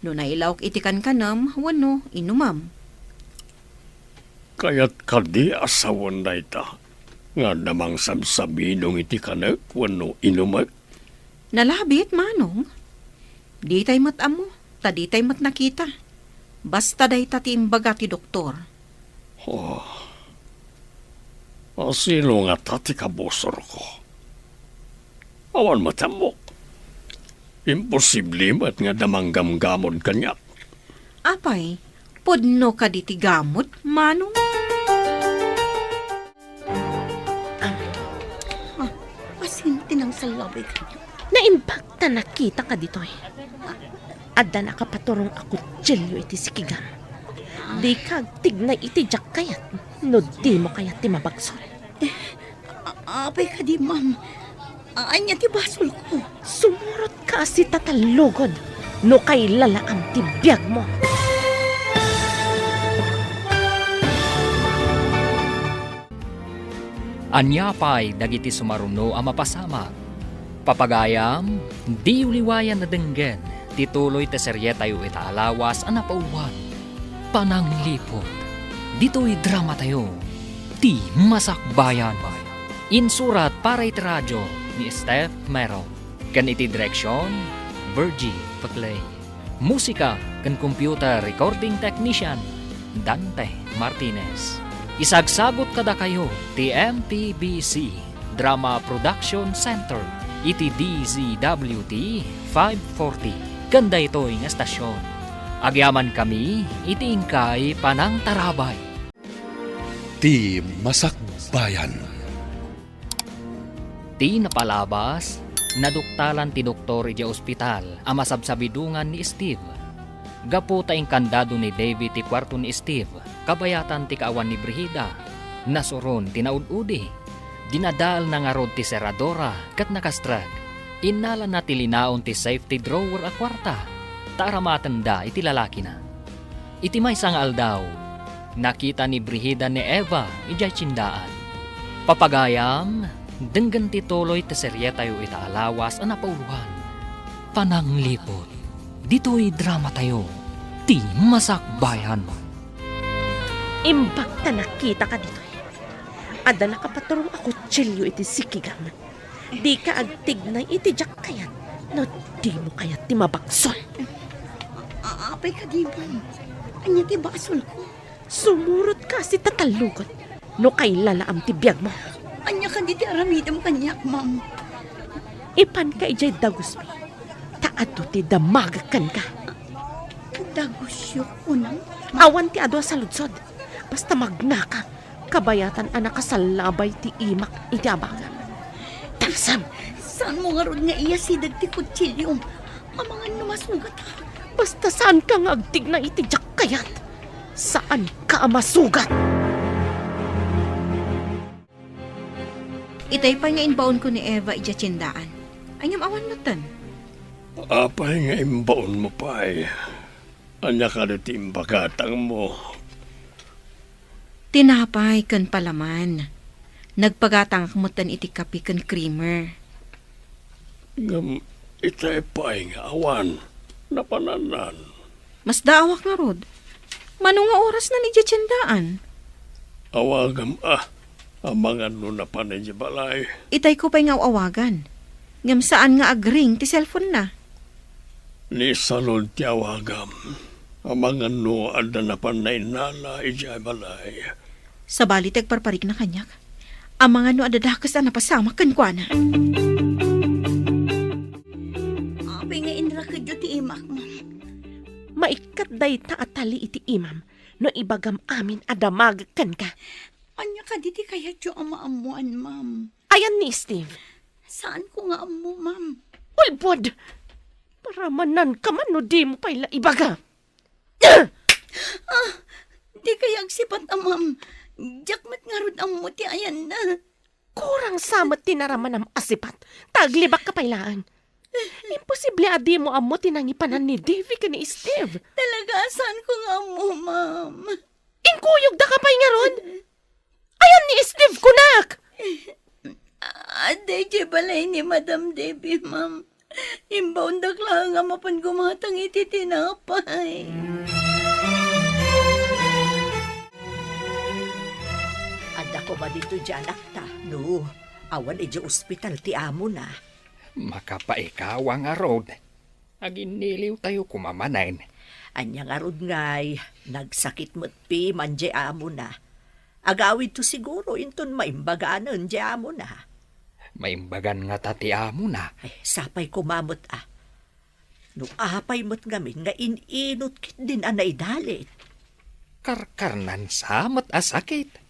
no nailawak iti kankanem wenno inumem. Kayat kadi a sawen dayta nga adda mangsabsabidong iti kanek wenno inumek? Nalabit, Manong. Ditay met ammo, ta ditay met nakita. Basta dayta ti imbaga ti doktor. Oh. Asino ngata ti kabusorko? Awan met ammok. Imposible met nga adda manggamgamod kaniak. Apay, pudno kadi ti gamod, Manong? Ah, ah, Love it. Naimbag ta nakitaka ditoy. Adda nakapaturong a kutsilio iti sikigam. Dika agtignay iti diak kayat no dimo kayat ti mabagsol. A-, apay kadi, ma'am? A-, ania ti basolko? Sumurotka a sitatallugod no kailalaam ti biagmo. Ania pay dagiti sumaruno a mapasamak? Papagayam, diyo liwayan a denggen ti tuloy ti serietayo ita a lawas a napauloan, Panangliput. Ditoy dramatayo, Ti Masakbayan. Insurat para iti radio ni Steph Mero, ken iti direksion, Virgie Paclay. Musika ken computer recording technician, Dante Martinez. Isagsagut kadakayo ti M P B C Drama Production Center iti D Z W T five forty ken daytoy nga estasion. Agyamankami iti inkay panangtarabay. Ti Masakbayan. Ti napalabas, naduktalan ti doktor idiay ospital a masabsabidongan ni Steve. Gapu ta inkandado ni Davy ti kuarto ni Steve, kabayatan ti kaawan ni Brigida, nasuron ti naud-udi. Dinadaelna ngarud ti seradora ket nakastrek. Innalana ti linaon ti safety drawer a kuarta, ta aramatenda iti lalakina. Iti maysa nga aldaw, nakita ni Brigida ni Eva idiay tiendaan. Papagayam, denggen ti tuloy ti serietayo ita a lawas a napauloan, Panangliput. Ditoy dramatayo, Ti Masakbayan. Imbag ta nakitaka ditoy. Adda nakapaturong a kutsilio iti sikigam. Dika agtignay iti diak kayat no dimo kayat ti mabagsol. A-, apay kadi, ma'am? Ania ti basolko? Sumurotka a sitatallugod no kailalaam ti biagmo. Ania kadi ti aramidem kaniak, ma'am? Ipanka idiay dagusmi, ta adu ti damagek kenka. Dagusyo, kunam? Awan ti adu a saludsod. Basta magnaka, kabayatan a nakasallabay ti imak iti abagam. Tarsem! Saanmo ngarud nga iyasideg ti kutsilyom? Amangan no masugatak. Basta saanka nga agtignay iti diak kayat. Saanka a masugat. Itay pay nga imbaonko ni Eva idiay tiendaan. Ay, ngem awan metten. Apay nga imbaonmo pay? Ania kadi ti impagatangmo? Tinapay ken palaman. Nagpagatangak metten iti kape ken creamer. Ngem itay pay nga awan napanannan. Masdaawak ngarud. Mano nga orasnan idiay tiendaan? Awagam a, amangan no napan idiay balay. Itayko pay nga aw-awagan. Ngem saan nga agring ti cellphone-na. Ni Salud ti awagam. Amangan no adda napan nainnala idiay balay. Sabali ti agparparikna kaniak. Amangan no adda dakes a napasamak kenkuana. Apay nga inrakedyo ti imak, ma'am? Maikkat dayta a tali iti imam no ibagam amin a damagek kenka. Ania kadi ti kayatyo a maammoan, ma'am? Ayan ni Steve. Saanko nga ammo, ma'am. Ulbod! Paramananka man no dimo pay la ibaga. Ah, dikay agsipat a, ma'am. Diak met ngarud ammo ti ayanna. Kurang sa met ti naramanam a sipat, ta aglibakka pay laeng. Imposible a dimo ammo ti nangipanan ni Davy ken ni Steve. Talaga a saanko nga ammo, ma'am. Inkuyogdaka pay ngarud? Ayan ni Steve, kunak! Adda idiay balay ni Madam Davy, ma'am. Imbaondak laeng a mapan gumatang iti tinapay. Adda koma ditoy diay anakta, no awan idiay ospital ti amona. Makapaikawa ngarud. Aginniliwtayo koma manen. Ania ngarud ngay, nagsakit met piman diay amona. Agawidto siguro inton maimbaganen diay amona. Maimbagan ngata ti amona? Ay, sapay koma met a. No apay met ngamin nga in-inut ketdin a naidalit. Karkarnan sa met a sakit.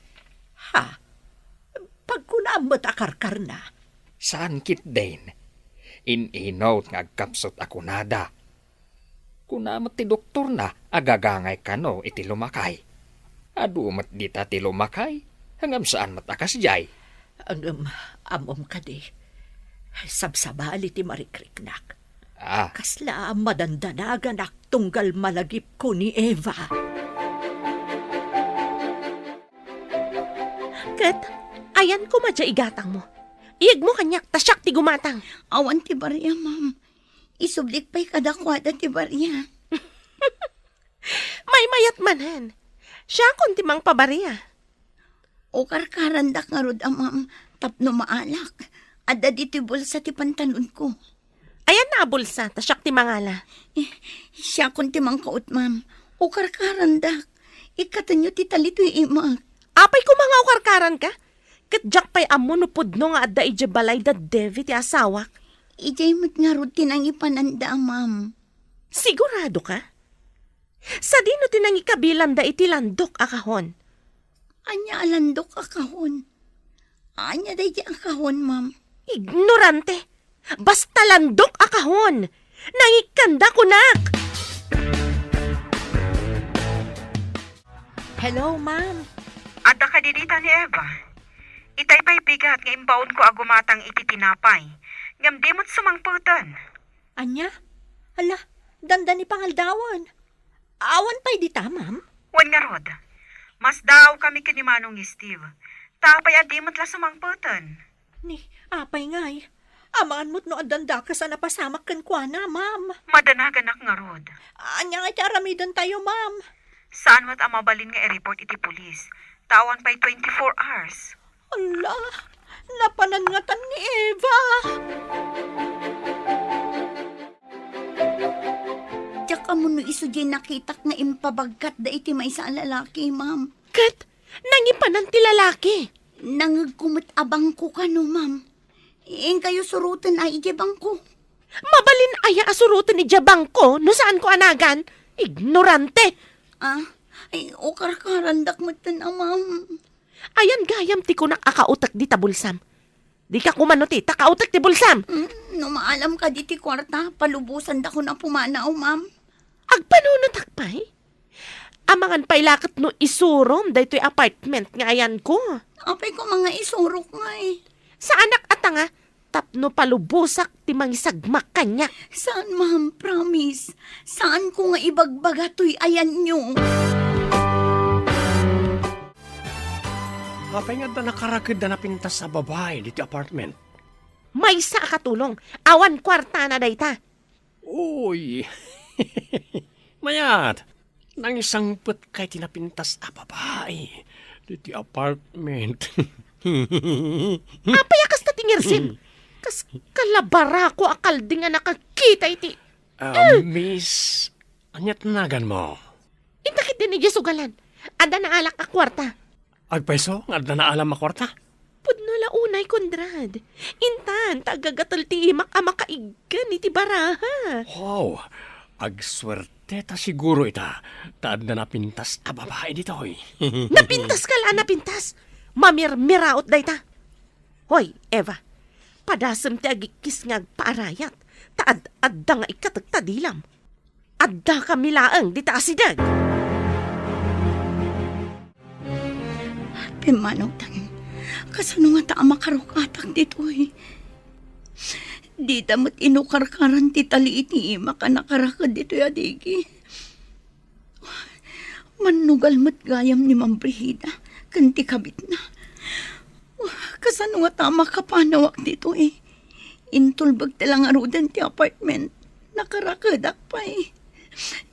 Ha? Pagkunam met a karkarna, Saan ketdin. In-inut nga agkapsut a kunada. Kuna met ti doktorna a gagangay kano iti lumakay. Adu met dita ti lumakay, ngem saan met a kasdiay. Ngem ammom kadi, sabsabali ti marikriknak. Ah. Kasla madandanaganak tunggal malagipko ni Eva. Ket, ayan koma diay igatangmo. Iyegmo kaniak ta siak ti gumatang. Awan ti baria, ma'am. Isublik pay kadakuada ti baria. Maymayat manen. Siakon ti mangpabaria. O karkarandak ngarud a, ma'am, tapno maalak. Adda ditoy bulsa ti pantalonko. Ayanna a bulsa, ta siak ti mangala. Eh, siakon ti mangkaut, ma'am. O karkarandak. Ikkatenyo ti talitoy imak. Apay koma nga o karkaranka? Ket diak pay ammo no pudno nga adda idiay balay da Devi ti asawak. Idiay met ngarud ti nangipananda, ma'am. Sigurado ka? Sadino ti nangikabilanda iti landok a kahon? Ania a landok a kahon? Ania daydi a kahon, ma'am? Ignorante! Basta landok a kahon! Nangikkanda kunak! Hello, ma'am. Adda kadi dita ni Eva? Itay pay bigat nga imbaonko a gumatang iti tinapay, ngem di met sumangpeten. Ania? Ala, dandani pangaldawen. Awan pay dita, ma'am? Wen ngarud. Masdaawkami ken ni Manong Steve. Ta apay a di met la sumangpeten? Ni, apay ngay? Amangan met no addan dakes a napasamak kenkuana, ma'am. Madanaganak ngarud. Ania ngay ti aramidentayo, ma'am? Saan met a mabalin nga i-report iti pulis. Ta awan pay twenty-four hours. Ala, napanan ngatan ni Eva. Diak ammo no isu diay nakitak nga impabagkatda iti maysa a lalaki, ma'am. Ket nangipanan ti lalaki. Nangegko met a bangko kano, ma'am. Inkayo suroten a idiay bangko. Mabalin aya a suroten idiay bangko no saanko a nagan? Ignorante! Ah, ay, o karkarandak metten a, ma'am. Ayan gayam ti kunak a kautek dita bulsam. Dika kumano ti, ta kautek ti bulsam. Mm, no maalam kadi ti kuarta, palubosandakon a pumanaw, ma'am. Agpanunotak pay? Amangan pay la ket no isurom daytoy apartment nga ayanko. Apay koma nga isurok ngay? Saanak a tanga, tapno palubosak ti mangisagmak kaniak. Saan, ma'am, promise. Saanko nga ibagbaga toy ayanyo. Apay nga adda nakarakedda napintas a babai ditoy apartment? Maysa a katulong, awan kuartana dayta. Uy! Mayat, nangisangpetkay ti napintas a babai ditoy apartment. Apay a kasta ti ngirsim? Kas kalabarako a kalding a nakakita iti Ah, miss, ania ti naganmo? Inta ketdin idiay sugalan. Adda naalak a kuarta. Agpayso nga adda naalam a kuarta? Pudno la unay, Conrad. Intan, ta agagatel ti imak a makaiggan iti baraha. Wow, agsuerte ta siguro ita, ta adda napintas a babai ditoy. Napintas ka la, napintas. Mamirmiraot dayta. Hoy, Eva, padasem ti agikkis nga agpaarayat, ta ad-adda nga ikkatek ta dilam. Addakami laeng dita asideg. Pimmanawtan, kasano ngata a makarukatak ditoy? Dida met inukarkaran ti tali iti imak a nakaraked ditoy a digi. Mannugal met gayam ni Ma'am Brigida ken ti kabitna. Kasano ngata a makapanawak ditoy? Intulbek ti la ngaruden ti apartment. Nakarakedak pay.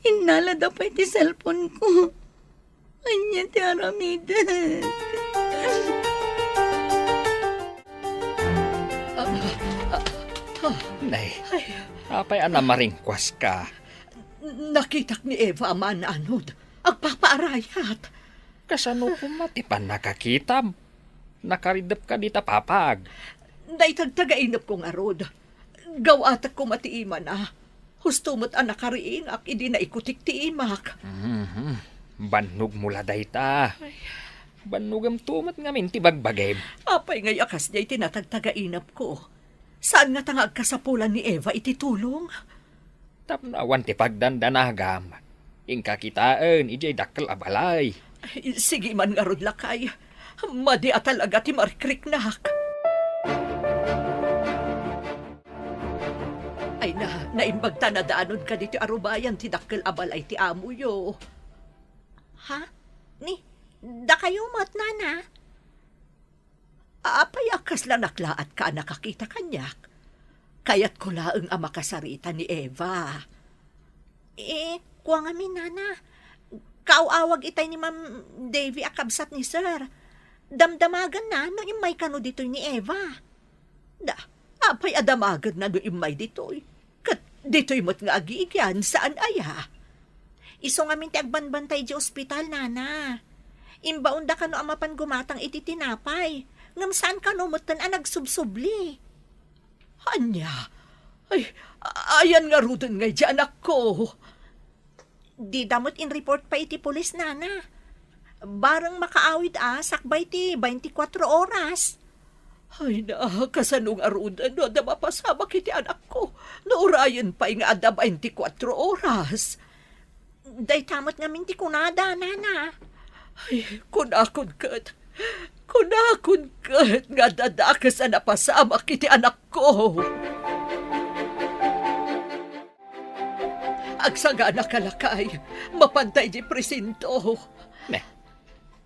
Innalada pay ti cellphone ko. Ania ti aramidek? Nay, apay a namaringkuaska? Nakitak ni Eva a maananod. Agpapaarayat. Kasano koma ti pannakakitam? Nakaridepka dita papag. Naitagtagainepko ngarud. Gawatek koma ti imana. Husto met a nakariingak idi naikutik ti imak. Mhm. Bannogmo la dayta. Ay. Bannogemto met ngamin ti bagbagim. Apay ngay a kasdiay ti natagtagainepko? Saan ngata nga agkasapulan ni Eva iti tulong? Tapno awan ti pagdandanagam, inka kitaen idiay dakkel a balay. Ay, sige man ngarud, lakay. Madi a talaga ti marikriknak. Ay na, naimbag ta nadaanonka ditoy arubayan ti dakkel a balay ti amoyo. Ha? Ni, dakayo met, nana? Apay a kasla naklaat ka a nakakita kaniak? Kayatko laeng a makasarita ni Eva. Eh, kua ngamin, nana. Kaaw-awag itay ni Ma'am Davy a kabsat ni Sir. Damdamaganna no immay kano ditoy ni Eva. Da, apay a damagenna no immay ditoy? Ket ditoy met nga agigian, saan aya? Isu ngamin ti agbanbantay idiay ospital, nana. Imbaonda kano a mapan gumatang iti tinapay, ngem saan kano metten a nagsubsubli. Ania? Ay, ayan ngaruden ngay diay anakko? Dida met in-report pay iti pulis, nana. Bareng makaawid a sakbay ti twenty-four oras. Ay na, kasano ngaruden no adda mapasamak iti anakko? No urayen pay nga adda twenty-four oras. Dayta met ngamin ti kunada, nana. Ay, kunakon ket, kunakon ket nga adda dakes a napasamak iti anakko. Agsagana ka, lakay. Mapanta idiay presinto. Ne,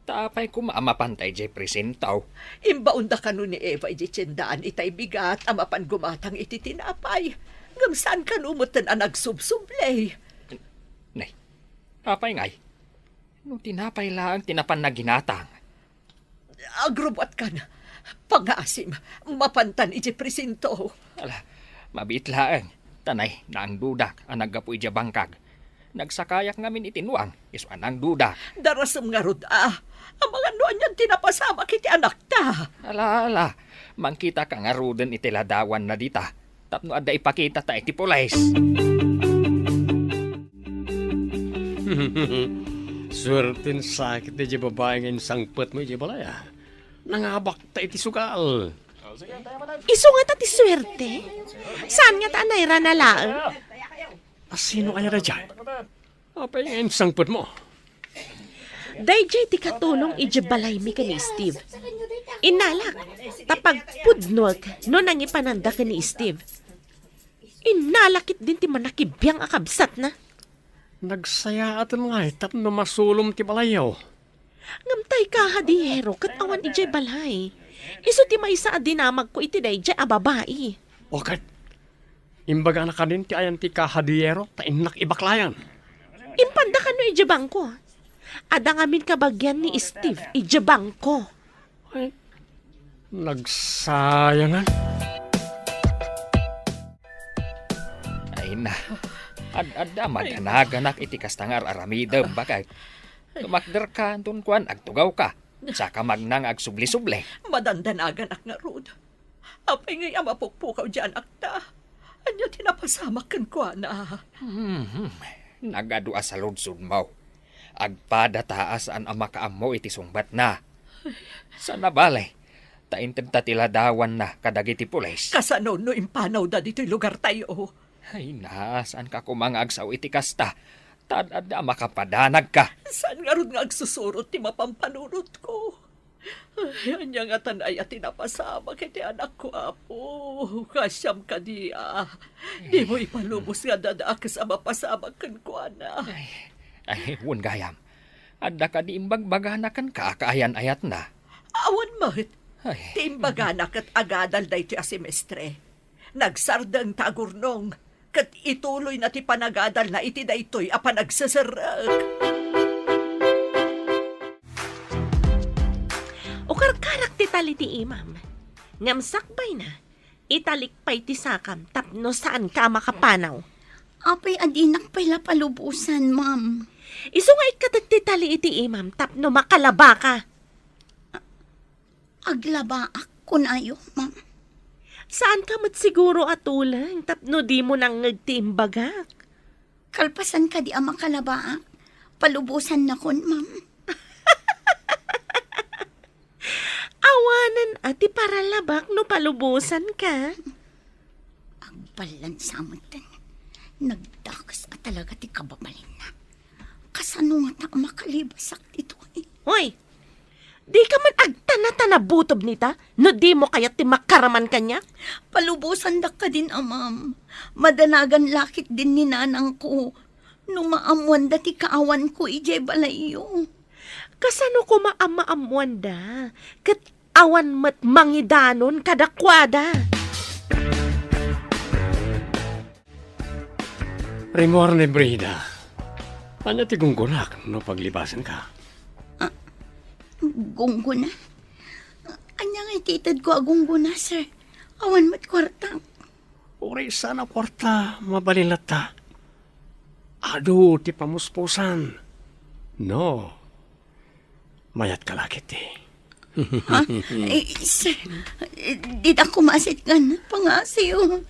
ta apay koma a mapanta idiay presinto? Imbaonda kano ni Eva idiay tiendaan itay bigat a mapan gumatang iti tinapay. Ngem saan kano metten a nagsubsubli. Ne, apay ngay? No tinapay laeng ti napan naginatang. Agrubbuatkan. Pangngaasim, mapantan idiay presinto. Ala, mabiit laeng. Ta nay, naangdudak a naggapu idiay bangkag. Nagsakayak ngamin iti nuang, isu a naangdudak. Darasem ngarud a. Amangan no anian ti napasamak iti anakta. Ala, ala. Mangkitaka ngaruden iti ladawanna dita. Tapno adda ipakitata iti pulis. Suerten sakit daydiay babai nga insangpetmo idiay balay, a. Nangabakta iti sugal. Isu ngata ti suerte? Saan ngata a nairana laeng? A, sino aya daydiay? Apay nga insangpetmo? Daydiay ti katulong idiay balaymi ken ni Steve. Innalak, ta pagpudnoek no nangipananda ken ni Steve. Innalak ketdin ti manakibiang a kabsatna. Nagsayaatem ngay tapno masulom ti balayyo. Ngem tay kahadiyero ket awan idiay balay. Isu ti maysa a dinamagko iti daydiay a babai. O ket, imbagana kadin ti ayan ti kahadiyero ta innak ibaklayan. Impanda kano idiay bangko. Adda ngamin kabagian ni Steve idiay bangko. Ay, nagsayangan. Ay na, ad-adda madanaganak iti kasta nga ar-aramidem, bakay. Tumakderka, anton kuan, agtugawka. Saka magna nga agsubli-subli. Madandanaganak ngarud. Apay ngay a mapukpukaw diay anakta? Ania ti napasamak kenkuana? Hmm, nagadu a saludsodmo. Agpada ta a saan a makaammo iti sungbatna. Saan a bale, ta intedta ti ladawanna kadagiti pulis. Kasano no impanawda ditoy lugartayo? Ay na, saanka koma nga agsao iti kasta. Ta ad-adda a makapadanagka. Saan ngarud nga agsusurot ti mapanpanunotko? Ay, ania ngatan aya ti napasamak iti anakko, Apo? Kasiam kadi a dimo ipalubos nga adda dakes a mapasamak kenkuana. Ay, ay, wen gayam. Adda kadi imbagbagana kenka a kaayan-ayatna? Awan met. Ay. Ti imbagana ket agadal daytoy a semestre. Nagsardeng ta agurnong, ket ituloyna ti panagadalna iti daytoy a panagseserrek. Ukarkarak ti tali ti imam, ngem sakbayna, italik pay ti sakam tapno saanka a makapanaw. Apay a dinak pay la palubosan, ma'am? Isu nga ikkatek ti tali iti imam tapno makalabaka. Aglabaak, kunayo, ma'am. Saanka met siguro a tuleng tapno dimo nangngeg ti imbagak? Kalpasan kadi a makalabaak, palubosannakon, ma'am. Awanen a ti paralabak no palubosanka. Pallansa metten. Nagdakes a talaga ti kababalinna. Kasano ngata a makalibasak ditoy? Hoy! Dika man agtana-tana butob nita, no dimo kayat ti makaraman kaniak? Palubosandak kadin, amam. Madanagan la ketdin ni nanangko no maammoanda ti kaawanko idiay balayyo. Kasano koma a maammoanda? Ket awan met mangidanon kadakuada. Rimmuar ni Brida. Ania ti gunggonak no paglibasenka? Ah, gunggona? Ania ngay ti itedko a gunggona, sir? Awan met kuarta. Uray saan a kuarta, mabalin latta. Adu ti pamuspusan. No, mayatka la ketdi. Ha? Eh, sir, dita kumasit ngan pangasiw.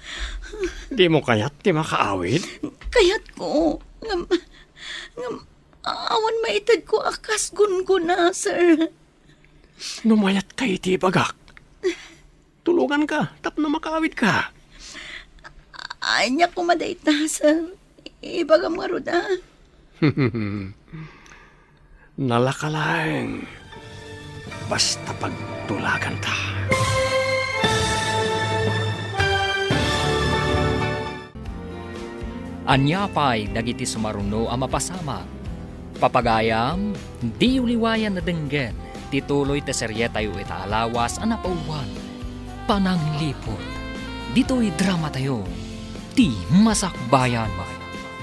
Dimo kayat ti makaawid? Kayatko. Ngem, ngem, awan maitedko a kas gunggona, sir. No mayatka iti ibagak, tulonganka tapno makaawidka. Ania koma dayta, sir? Ibagam ngarud, a. Nalaka laeng, basta pagtulaganta. Ania pay dagiti sumaruno a mapasamak? Papagayam, diyo liwayan a denggen ti tuloy ti serietayo ita a lawas a napauluan, Panangliput. Ditoy dramatayo, Ti Masakbayan.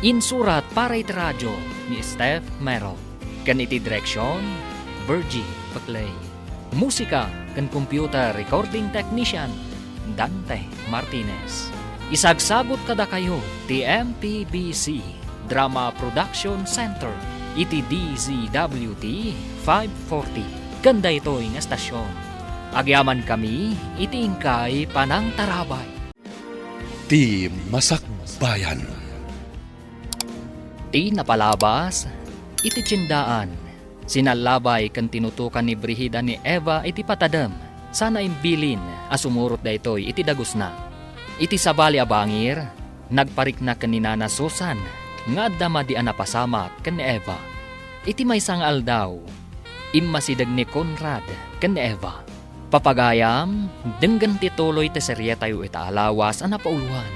Insurat para iti radio ni Steph Mero, ken iti direksion, Virgie Paclay. Musika ken computer recording technician, Dante Martinez. Isagsagut kadakayo ti M P B C Drama Production Center iti D Z W T five forty ken daytoy nga estasion. Agyamankami iti inkay panangtarabay. Ti Masakbayan. Ti napalabas iti tiendaan, sinallabay ken tinutokan ni Brigida ni Eva iti patadem, sana imbilin a sumurot daytoy iti dagusna. Iti sabali a bangir, nagparikna ken ni Nana Susan nga adda madi a napasamak ken ni Eva. Iti maysa nga aldaw, immasideg ni Conrad ken ni Eva. Papagayam, denggen ti tuloy ti serietayo ita a lawas a napauluan,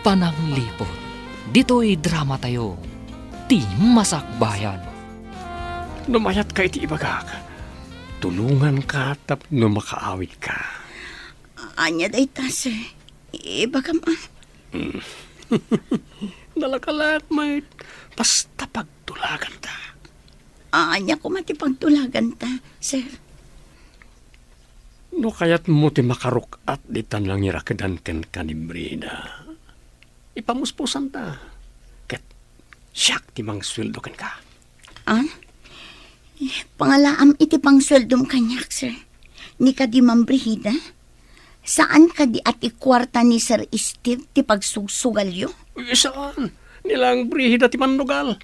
Panangliput. Ditoy dramatayo, Ti Masakbayan. No mayatka iti ibagak, tulonganka tapno makaawidka. Ania dayta, sir? Ibagam, a. Hmm. Nalaka laeng met, basta pagtulaganta. Ania koma ti pagtulaganta, sir? No kayatmo ti makaruk-at dita nangirakedan kenka ni Brida, ipamuspusanta, ket siak ti mangsueldo kenka. Ah? Pangalaam iti pangsueldom kaniak, sir. Ni kadi, Ma'am Brigida? Saan kadi a ti kuarta ni Sir Steve ti pagsugsugalyo? Uy, saan. Ni lang Brigida ti mannugal.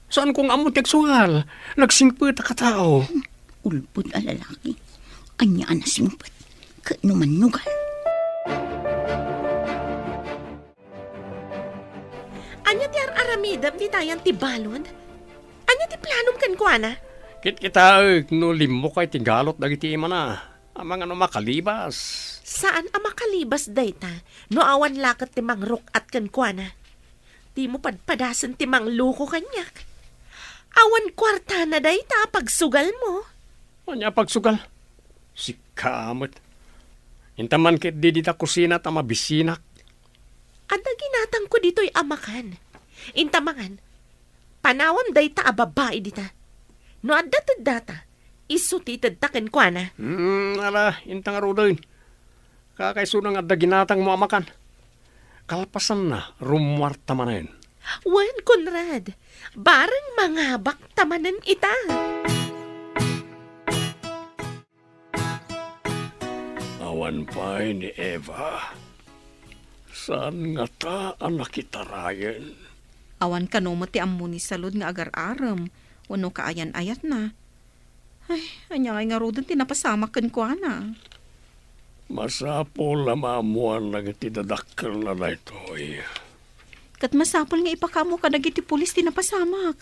Saan ko nga ammo ti agsugal. Nagsingpet a katao. Ulbod a lalaki. Ania a nasingpet? Ket no mannugal? Ania ti ar-aramidem ditayan ti balud? Ania ti planom kenkuana? Kitkitaek no limmukay ti galot dagiti imana. Amangan no makalibas. Saan a makalibas dayta no awan la ket ti mangruk-at kenkuana. Dimo padpadasen ti mangloko kaniak. Awan kuartana dayta a pagsugalmo. Ania a pagsugal? Sika met. Inta man ketdi dita kusina ta mabisinak. Adda ginatangko ditoy a makan. Inta mangan. Panawam dayta a babai dita. No adda teddata, isu ti itedta kenkuana. Hmm, ala, inta ngaruden. Kakaisuna nga adda ginatangmo a makan. Kalpasanna, rummuarta manen. Wen, Conrad, bareng mangabakta manen ita. Awan pay ni Eva. Saan ngata a nakitarayen? Awan kano met ti ammo ni Salud nga agar-arem wenno kaayan-ayatna. Ay, ania ngay ngaruden ti napasamak kenkuana? Masapul a maammuan dagiti dadakkelna daytoy. Ket masapul nga ipakaammo kadagiti pulis ti napasamak.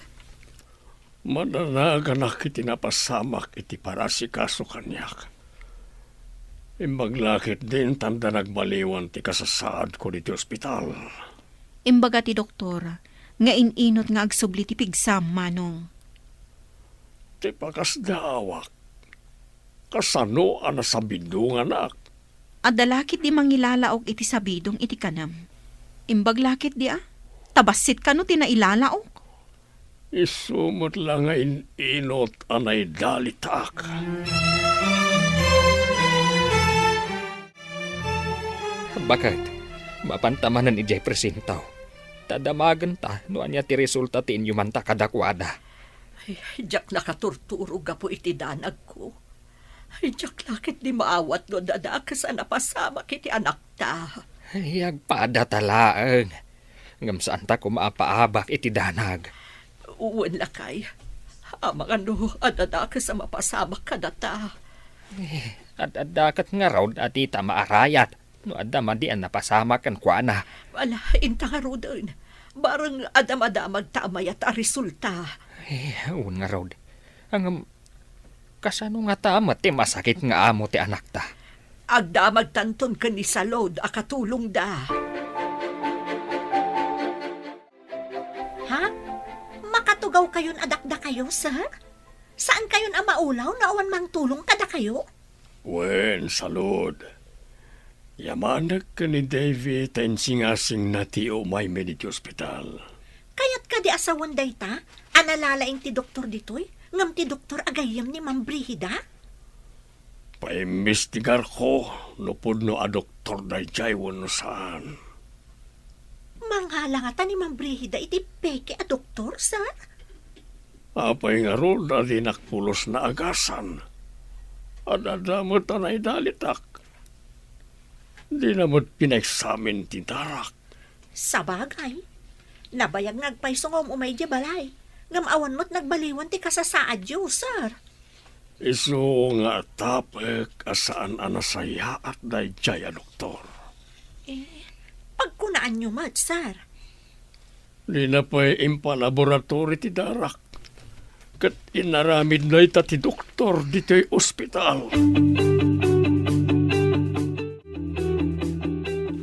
Madanaganak iti napasamak iti parasikaso kaniak. Imbag la ketdi intanda nagbaliwan ti kasasaadko ditoy ospital. Imbaga ti doktor nga in-inut nga agsubli ti pigsam, Manong. Ti pakasdaawak, kasano a nasabidonganak? Adda la ketdi mangilalaok iti sabidong iti kanem. Imbag la ketdi a, ta bassit kano ti nailalaok. Isu met la nga in-inut a naidalitak. Baket, mapanta manen idiay presinto. Ta damagenta no ania ti resulta ti inyumanta kadakuada. Ay, diak nakaturturo gapu iti danagko. Ay, diak la ketdi maawat no adda dakes a napasamak iti anakta. Ay, agpadata laeng. Ngem saanta koma a paabak iti danag. Wen lakay, amangan no adda dakes a mapasamak kadata. Eh, ad-adda ket ngarud a dita maarayat no adda madi a napasamak kenkuana. Ala, inta ngaruden. Bareng adda madamagta a mayat a resulta. Eh, wen ngarud. Ngem, kasano ngata met ti masakit nga amo ti anakta? Agdamagtanton ken ni Salud a katulongda. Ha? Makatugawkayon a dakdakayo, sir? Saankayon a maulaw no awan mangtulong kadakayo? Wen, Salud. Yamanek ken ni Davy ta insingasingna ti umaymi ditoy ospital. Kayat kadi a sawen dayta a nalalaing ti doktor ditoy, ngem ti doktor a gayyem ni Ma'am Brigida? Paimbestigarko no pudno a doktor daydiay wenno saan. Mangala ngata ni Ma'am Brigida iti peke a doktor, sir? Apay ngarud a dinak pulos naagasan? Ad-adda met a naidalitak. Dina met pinaeksamin ti darak. Sabagay, nabayag nga agpayso nga um-umay idiay balay, ngem awan met nagbaliwan ti kasasaadyo, sir. Isu nga atapek a saan a nasayaat daydiay a doktor. Eh, pagkunaanyo met, sir. Dina pay impalaboratory ti darak. Ket inaramid dayta ti doktor ditoy ospital.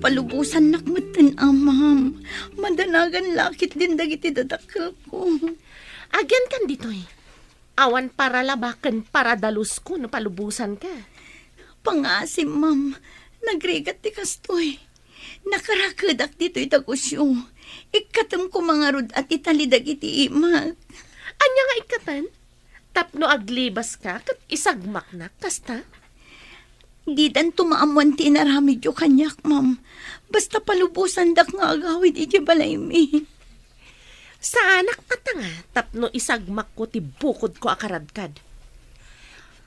Palubosannak metten, a, ma'am. Madanagan la ketdin dagiti dadakkelko. Agiankan ditoy. Awan paralaba ken paradalusko no palubosanka. Pangaasim, ma'am. Nagrigat ti kastoy. Nakarakedak ditoy dagusyo. Ikkatem koma ngarud a ti tali dagiti imak. Ania nga ikkaten? Tapno aglibaska ket isagmaknak, kasta? Didanto maammoan ti inaramidyo kaniak, ma'am. Basta palubosandak nga agawid idiay balaymi. Saanak a tanga tapno isagmakko ti bukodko a karadkad.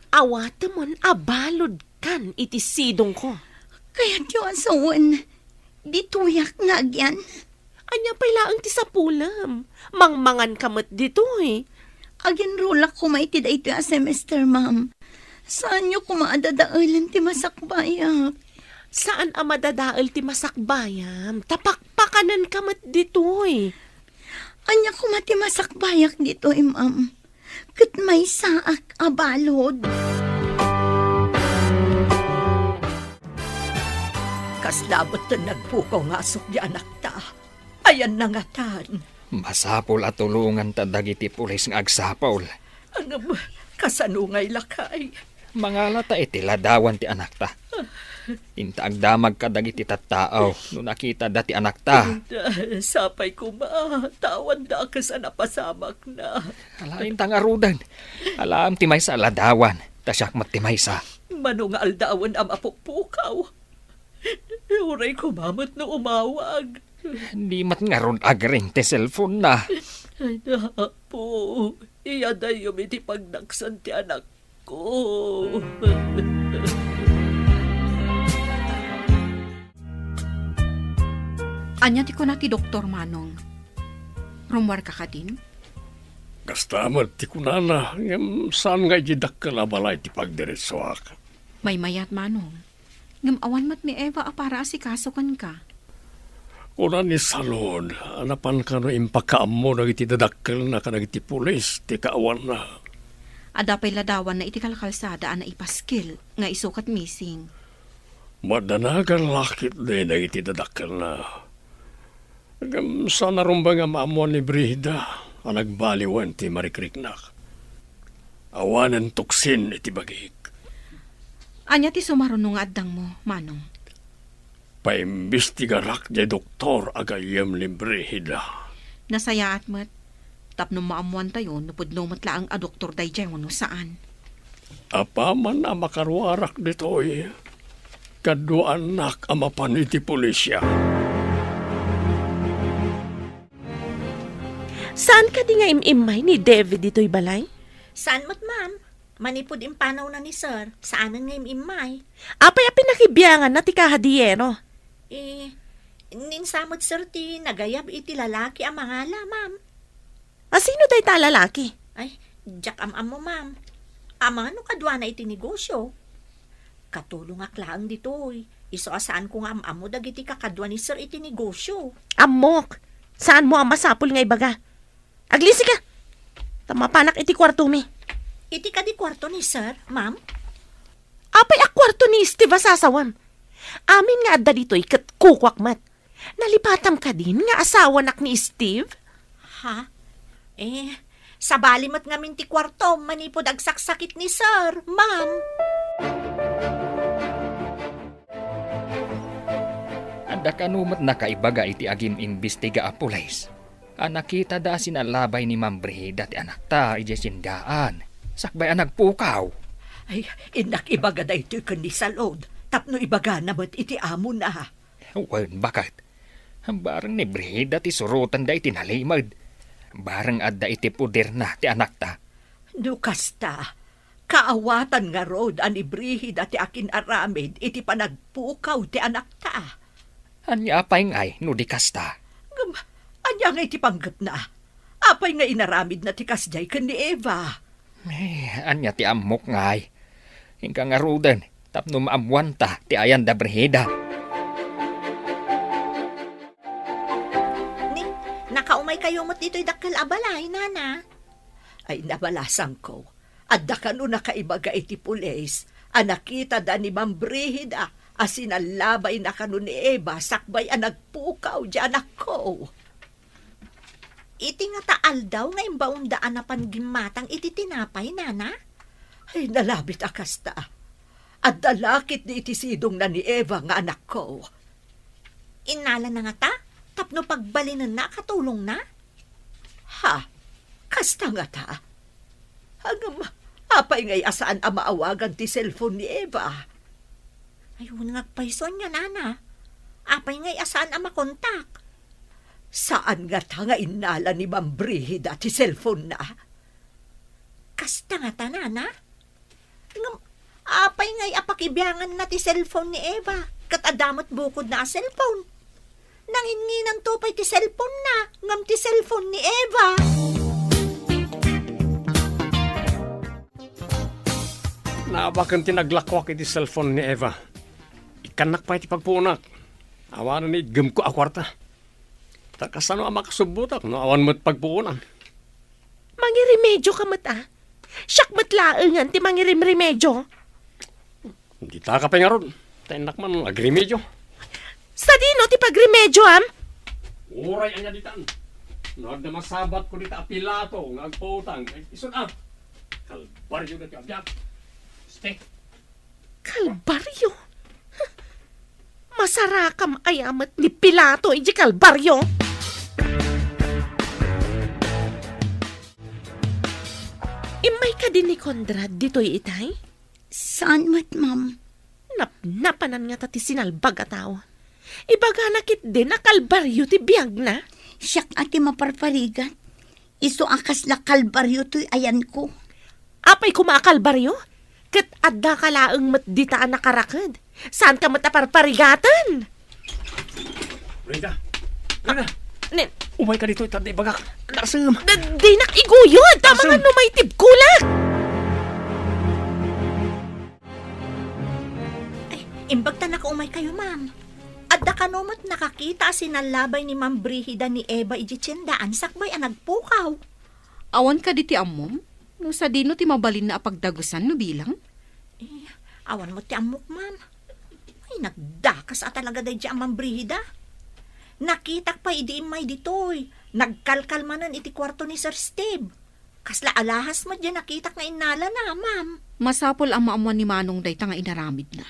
Awatemon a balud kan iti sidongko. Kayatyo a sawen, ditoyak nga agian. Ania pay laeng ti sapulem? Mangmanganka met ditoy. Aginrulak koma iti daytoy a semester, ma'am. Saanyo koma a dadaelen ti masakbayak. Saan a madadael ti masakbayam, ta pakpakanenka met ditoy. Ania koma ti masakbayak ditoy, ma'am? Ket maysaak a balud. Kasla met ti nagpukaw nga asukdi anakta. Ayanna ngatan. Masapul a tulonganta dagiti pulis nga agsapul. Ngem, kasano ngay lakay? Mangalata iti ladawan ti anakta. Inta agdamag kadagiti tattao no nakitada ti anakta. Inta, sapay koma, ta awan dakes a napasamakna. Ala, inta ngaruden. Alaem ti maysa a ladawan, ta siak met ti maysa. Mano nga aldawen a mapukpukaw? Uray koma met no umawag. Di met ngarud agring ti cellphone-na. Ay, Apo, iyadayom iti pagdaksan ti anak ko. Ania ti kuna ti doktor, Manong? Rummuarka kadin? Kasta met ti kunana, ngem saan nga idiay dakkel a balay ti pagdiretsuak. Maymayat, Manong. Ngem awan met ni Eva a para asikaso kenka. Kuna ni Salud a napan kano impakaammo dagiti dadakkelna kadagiti pulis ti kaawanna. Adda pay ladawanna iti kalkalsada a naipaskil nga isu ket missing. Madanagan la ketdi dagiti dadakkelna. Ngem saan a rumbeng a maammuan ni Brigida a nagbaliwen ti marikriknak. Awanen tuksin iti bagik. Ania ti sumaruno nga addangmo, Manong? Paimbestigarak diay doktor a gayyem ni Brigida. Nasayaat met. Tapno maammuantayo no pudno met laeng a doktor daydiay wenno saan. Apaman a makaruarak ditoy, kaduaannak a mapan iti pulisya. Saan kadi nga im-immay ni David ditoy balay? Saan met, ma'am. Manipud impanawna ni Sir, saanen nga im-immay. Apay a pinakibianganna ti kahadiyero? Eh, ninsa met, Sir, ti nagayab iti lalaki a mangala, ma'am. A sino dayta a lalaki? Ay, diak am-ammo, ma'am. Amangan no kaduana iti negosyo. Katulongak laeng ditoy. Isu a saanko nga am-ammo dagiti kakadua ni Sir iti negosyo. Ammok. Saanmo a masapul nga ibaga. Aglisika! Ta mapanak iti kuartomi. Iti kadi kuarto ni Sir, ma'am? Apay a kuarto ni Steve a sasawam? Amin nga adda ditoy ket kukuak met. Nalipatam kadin nga asawanak ni Steve? Ha? Eh, sabali met ngamin ti kuarto manipud agsaksakit ni Sir, ma'am. Adda kano met nakaibaga iti agim-imbestiga a pulis a nakitada a sinalabay ni Ma'am Brigida ti anakta idiay sindaan, sakbay a nagpukaw. Ay, innak ibaga daytoy ken ni Salud, tapno ibagana met iti amona. Wen, baket. Bareng ni Brigida ti surotenda iti nalimed. Bareng adda iti poderna ti anakta. No kasta, kaawatan ngarud a ni Brigida ti akin-aramid iti panagpukaw ti anakta. Ania pay ngay no di kasta? Ngem, ania ngay ti panggepna? Apay nga inaramidna ti kasdiay ken ni Eva? Eh, ania ti ammok ngay? Inka ngaruden tapno maammuanta ti ayan da Brigida. Ni, nakaumaykayo met ditoy dakkel a balay, nana? Ay, nabalasangko. Adda kano nakaibaga iti pulis a nakitada ni Ma'am Brigida a sinalabayna kano ni Eva sakbay a nagpukaw diay anakko. Iti ngata aldaw nga imbaonda a napan gimmatang iti tinapay, nana? Ay, nalabit a kasta. Adda la ketdi iti sidongna ni Eva nga anakko. Innalana ngata tapno pagbalinenna a katulongna? Ha? Kasta ngata? Ngem, apay ngay a saan a maawagan ti cellphone ni Eva? Ay, wen nga agpayso ania, nana. Apay ngay a saan a makontak? Saan ngata nga innala ni Ma'am Brigida ti cellphone-na? Kasta ngata, nana? Ngem, apay ngay a pakibianganna ti cellphone ni Eva? Ket adda met bukodna a cellphone. Nanginnginanto pay ti cellphone-na, ngem ti cellphone ni Eva. Naabaken ti naglakuak iti cellphone ni Eva. Ikkannak pay ti pagpuonak. Awanen ni iggemko a kuarta. Ta kasano a makasubbotak no awan met pagpuonan? Mangirimedioka met, a? Siak met laengen ti mangirimremedio. Ditaka pay ngarud. Ta innak man agremedio. Sadino ti pagremedioam? Uray ania ditan. No adda masabatko dita a Pilato nga agpautang, ay, isun a. Kalbario dati a biag. Ste. Kalbario? Masarakam aya met ni Pilato idiay Kalbario? Immay kadi ni Conrad ditoy itay? Saan met, ma'am? Napnapanan ngata ti sinalbag a tao. Ibagana ketdin a Kalbario ti biagna. Siak a ti maparparigat. Isu a kasla Kalbario toy ayanko. Apay koma a Kalbario? Ket addaka laeng met dita a nakaraked. Saanka met a parparigaten. Rita! Rita! Nen. Umayka ditoy, ta adda ibagak. Narsem! D-, dinak iguyod! Tama nga no maitibkolak! Ay, Imbag ta nakaumaykayo, ma'am. Adda kano met nakakita a sinallabay ni Ma'am Brigida ni Eva idiay tiendaan sakbay a nagpukaw? Awan kadi ti ammom? No sadino ti mabalinna a pagdagusan no bilang? Eh, awan met ti ammok, ma'am. Ay, nagdakas a talaga daydiay a Ma'am Brigida. Nakitak pay idi immay ditoy. Nagkalkal manen iti kuarto ni Sir Steve. Kasla alahas met diay nakitak nga innalana, ma'am. Masapul a maammuan ni Manong dayta nga inaramidna.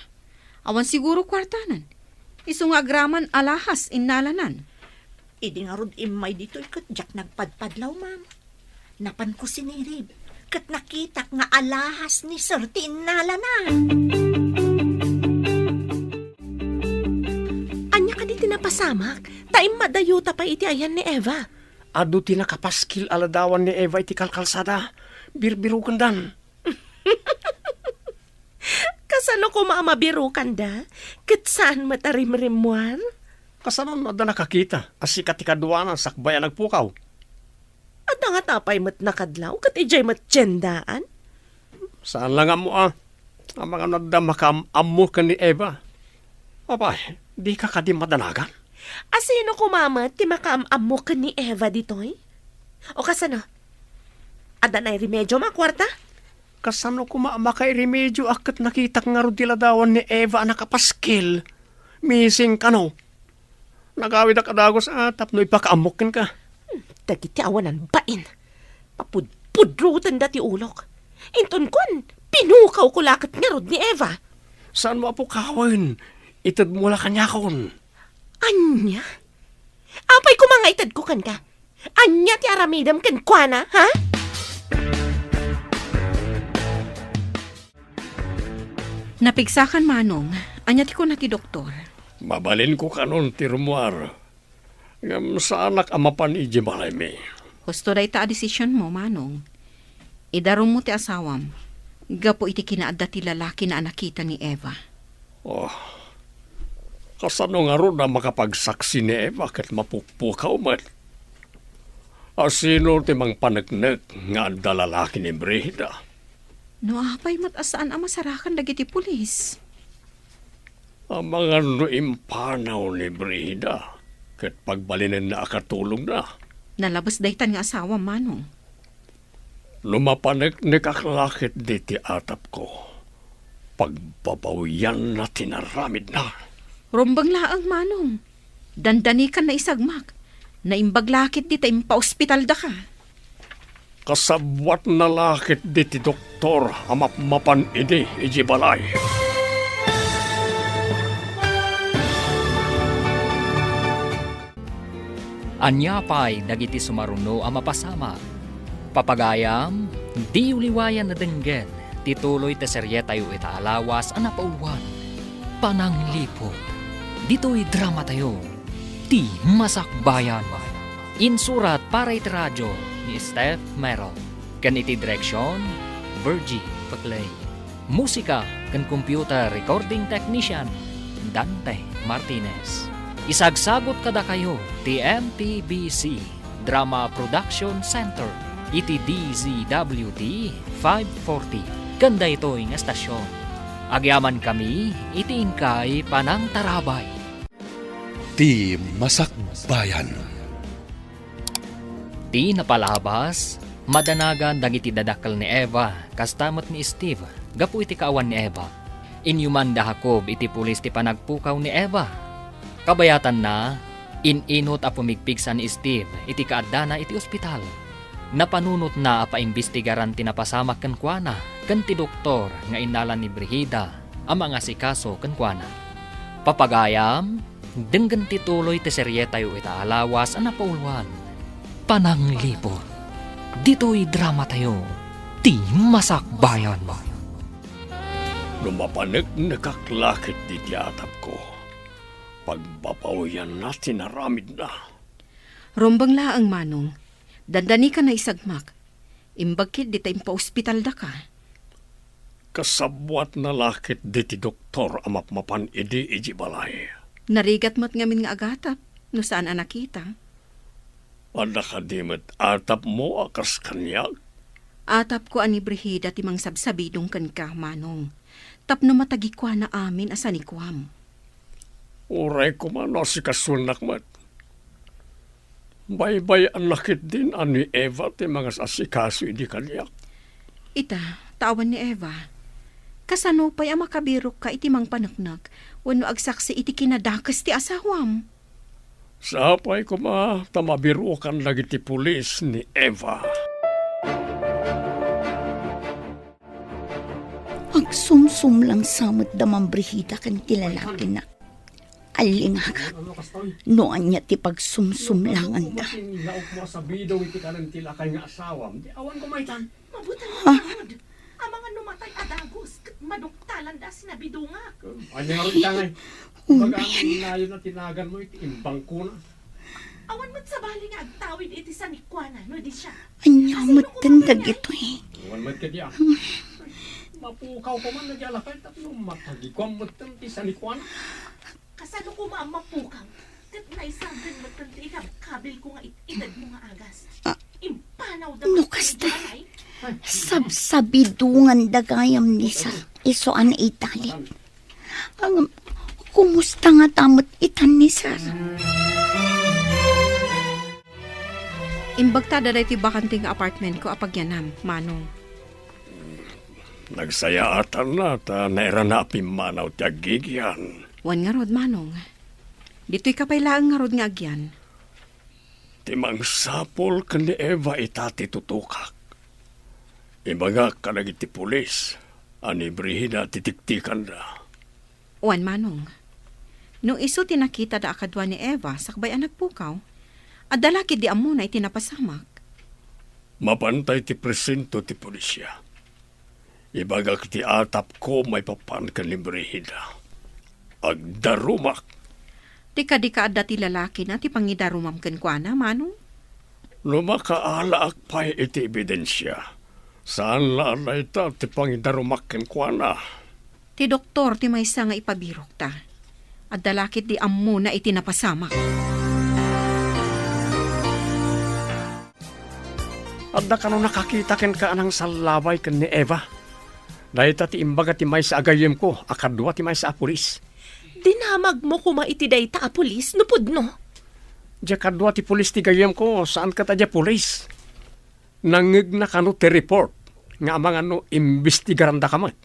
Awan siguro kuartanan. Isu nga agraman alahas innalanan. Idi ngarud immay ditoy ket diak nagpadpadlaw, ma'am. Napanko sinirib, ket nakitak nga alahas ni Sir ti innalana. Ania kadi ti napasamak? Ta immadayuta pay iti ayan ni Eva. Adu ti nakapaskil a ladawan ni Eva iti kalkalsada. Birbirukendan. Kasano koma a mabirukanda? Ket saan met a rimrimmuar? Kasano no adda nakakita a sika ti kaduana sakbay a nagpukaw? Adda ngata pay met nakadlaw ket idiay met tiendaan? Saan la nga ammo a, amangan no adda makaam-ammo ken ni Eva. Apay, dika kadi madanagan? A sino koma met ti makaam-ammo ken ni Eva ditoy? O kasano? Adda nairimediom a kuarta? Kasano koma a makairemedioak ket nakitak ngarud ti ladawan ni Eva a nakapaskil? Missing kano? Nagawidak a dagus a tapno ipakaammok kenka. Hmm, dagiti awanan bain. Papudpudrotenda ti ulok. Inton kuan, pinukawko la ket ngarud ni Eva. Saanmo a pukawen? Itedmo la kaniakon. Ania? Apay koma nga itedko kenka? Ania ti aramidem kenkuana, ha? Napigsakan, Manong. Ania ti kuna ti doktor? Mabalinko kanon ti rummuar. Ngem saanak a mapan idiay balaymi. Husto dayta a desisionmo, Manong. Idarummo ti asawam gapu iti kinaadda ti lalakina a nakita ni Eva. Oh, kasano ngarud a makapagsaksi ni Eva ket mapukpukaw met? A sino ti mangpaneknek nga adda lalaki ni Brigida? No apay met a saan a masarakan dagiti pulis? Amangan no impanaw ni Brigida ket pagbalinenna a katulongna. Nalabes daytan nga asawam, Manong. No mapaneknekak la ketdi ti atapko, pagbabawianna ti naramidna. Rumbeng laeng, Manong. Dandanikanna isagmak. Naimbag la ketdi ta impaospitaldaka. Kasabuatna la ketdi ti doktor a mapmapan idi idiay balay. Ania pay dagiti sumaruno a mapasamak? Papagayam, diyo liwayan a denggen ti tuloy ti serietayo ita a lawas a napauluan, Panangliput. Ditoy dramatayo, Ti Masakbayan. Insurat para iti radio ni Steph Mero, ken iti direksion, Virgie Paclay. Musika ken computer recording technician, Dante Martinez. Isagsagut kadakayo ti M P B C Drama Production Center iti D Z W T five forty ken daytoy nga estasion. Agyamankami iti inkay panangtarabay. Ti Masakbayan. Ti napalabas, madanagan dagiti dadakkel ni Eva, kasta met ni Steve, gapu iti kaawan ni Eva. Inyuman da Jacob iti pulis ti panagpukaw ni Eva. Kabayatanna, in-inut a pumigpigsa ni Steve iti kaaddana iti ospital. Napanunotna a paimbestigaran ti napasamak kenkuana ken ti doktor nga innala ni Brigida a mangasikaso kenkuana. Papagayam, denggen ti tuloy ti serietayo ita a lawas a napauluan, Panangliput. Ditoy dramatayo, Ti Masakbayan. No mapaneknekak la ketdi ti atapko, pagbabawianna ti naramidna. Rumbeng laeng, Manong. Dandanikanna isagmak. Imbag ketdi ta impaospitaldaka. Kasabuatna la ketdi ti doktor a mapmapan idi idiay balay. Narigat met ngamin nga agatap no saan a nakita. Adda kadi met atapmo a kas kaniak? Atapko a ni Brigida ti mangsabsabidong kenka, Manong. tapno matagikuana amin a sanikuam. Uray koma no asikasoennak met. Baybay-anna ketdin a ni Eva ti mangas-asikaso idi kaniak. Ita, ta awan ni Eva. Kasano pay a makabirokka iti mangpaneknek wenno agsaksi iti kinadakes ti asawam? Sapay koma ta mabirokan dagiti pulis ni Eva. Agsumsumlang sa met da Ma'am Brigida ken ti lalakina. Allingagak no ania ti pagsumsumlanganda. Laok mo a sabidong iti kanen ti lakay nga asawam. Di awan ko maitan. Mabuti nga Ha? Amangan no matay a dagus, ket maduktalan da a sinabidongak. Ania nga ron itangay? Baga amin nayon a tinagan mo iti imbangkona. Awan met sabali nga agtawid iti sanikuana no di siya. Ania met ten dagitoy? Awan met kadi a. Mapukaw pa man nagalakan tapno matagikuam met ten ti sanikuana. Kasano koma a mapukaw? Ket naisagdan met ten ti ikabkabilko nga it-itedmo nga agas. Ah, Impanaw da no met kasta, iti balay. Sabsabidongan da gayam ni Sir. Isu a naitalit. Ang, kumusta ngata met itan ni Sir? Imbagta da daytoy bakante nga apartment ko a pagyanam, Manong. Nagsayaatanna ta nairana a pimmanaw ti aggigyan. Wen ngarud, Manong. Ditoy ka pay laeng ngarud nga agyan. Ti mangsapul ken ni Eva ita ti tutokak. Ibagak kadagiti pulis a ni Brigida ti tiktikanda. Wen, Manong. No isu ti nakitada a kadua ni Eva sakbay a nagpukaw, adda la ketdi ammona iti napasamak. Mapantay ti presento ti polisia. Ibagak ti atapko maipapan ken ni Brigida. Agdarumak. Ti kadi ka adda ti lalakina ti pangidarumam kenkuana, Manong? No makaalaak pay iti ebidensia, saan la a dayta ti pangidarumak kenkuana. Ti doktor ti maysa nga ipabirokta. Adda la ketdi ammona iti napasamak. Adda kano nakakita kenka a nangsallabay ken ni Eva? Dayta ti imbaga ti maysa a gayyemko a kadua ti maysa a pulis. Dinamagmo koma iti dayta a pulis no pudno? Dia kadua ti pulis ti gayyemko, saan ket a dia pulis. Nangngegna kano ti report nga amangan no imbestigarandaka met.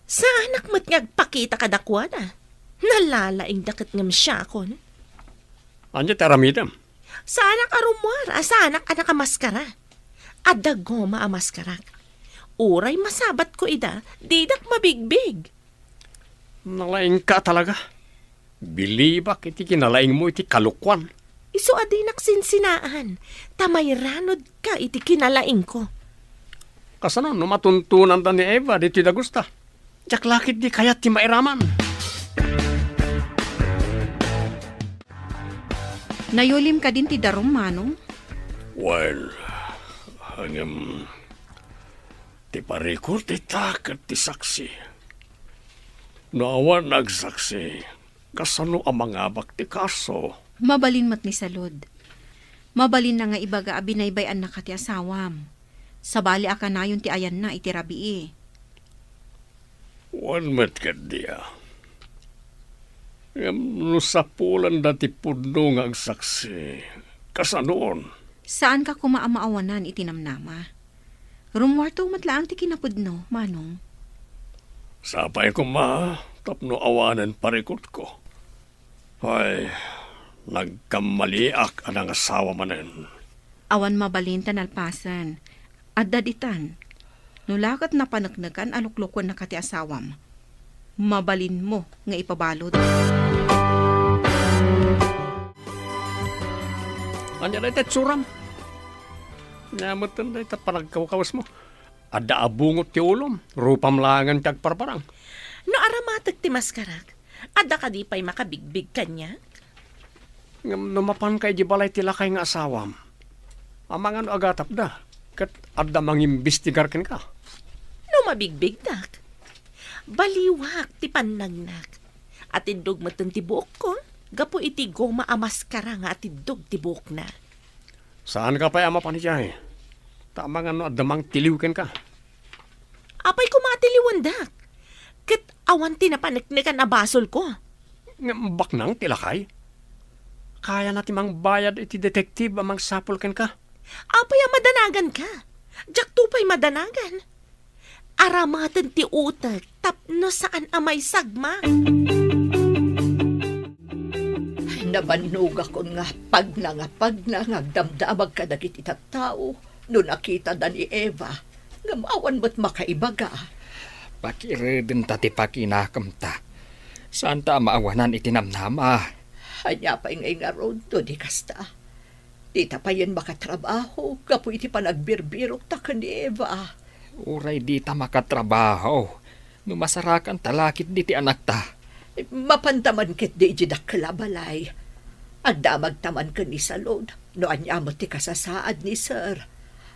Saanak met nga agpakita kadakuada. Nalalaingda ket ngem siakon. Ania ti aramidem? Saanak a rummuar a saanak a nakamaskara. Adda goma a maskarak. Uray masabatko ida, didak mabigbig. Nalaingka talaga. Bilibak iti kinalaingmo iti kalokuan. Isu a dinak sinsinaan, ta mairanudka iti kinalaingko. Kasano no matuntonanda ni Eva ditoy dagusta? Diak la ketdi kayat ti mairaman. Nayulim kadin ti darum, Manong? Well, ngem, ti parikut ita ket ti saksi. No awan nagsaksi, kasano a mangabak ti kaso? Mabalin met ni Salud. Mabalinna nga ibaga a binaybay-annaka ti asawam. Sabali a kanayon ti ayanna iti rabii. Wen met ketdi a. Ngem no sapulanda ti pudno nga agsaksi, kasanoon? Saanka koma a maawanan iti namnama. Rummuarto met laeng ti kinapudno, Manong. Sapay koma tapno awanen parikutko. Ay, nagkammaliak a nangasawa manen. Awan mabalin ta nalpasen. Adda ditan. No la ket napaneknekan a luklukuennaka ti asawam, mabalinmo nga ipabalud. Ania dayta itsuram? Ania metten dayta panagkawkawesmo? Adda a bungot ti ulom, rupam laengen ti agparparang. No aramatek ti maskarak, adda kadi pay makabigbig kaniak? Ngem no mapanka idiay balay ti lakay nga asawam, amangan no agatapda, ket adda mangimbestigar kenka. No mabigbigdak, baliwak ti pannangnak. Atiddog metten ti buokko gapu iti goma a maskara nga atiddog ti buokna. Saanka pay a mapan idiay, ta amangan no adda mangtiliw kenka. Apay koma a tiliwendak? Ket awan ti napaneknekan a basolko. Ngem baknang ti lakay? Kayana ti mangbayad iti detective a mangsapul kenka. Apay a madanaganka? Diakto pay madanagan. Aramaten ti utek tapno saan a maisagmak. Nabannogakon nga pagna nga pagna nga agdamdamag kadagiti tattao no nakitada ni Eva, ngem awan met makaibaga. Pakiredenta ti pakinakemta. Saanta a maawanan iti namnama. Ania pay ngay ngarud no di kasta? Dita payen makatrabaho gapu iti panagbirbirokta ken ni Eva. Uray dita makatrabaho, no masarakanta la ketdi ti anakta. Mapanta man ketdi idiay dakkel a balay. Agdamagta man ken ni Salud, no ania met ti kasasaad ni Sir.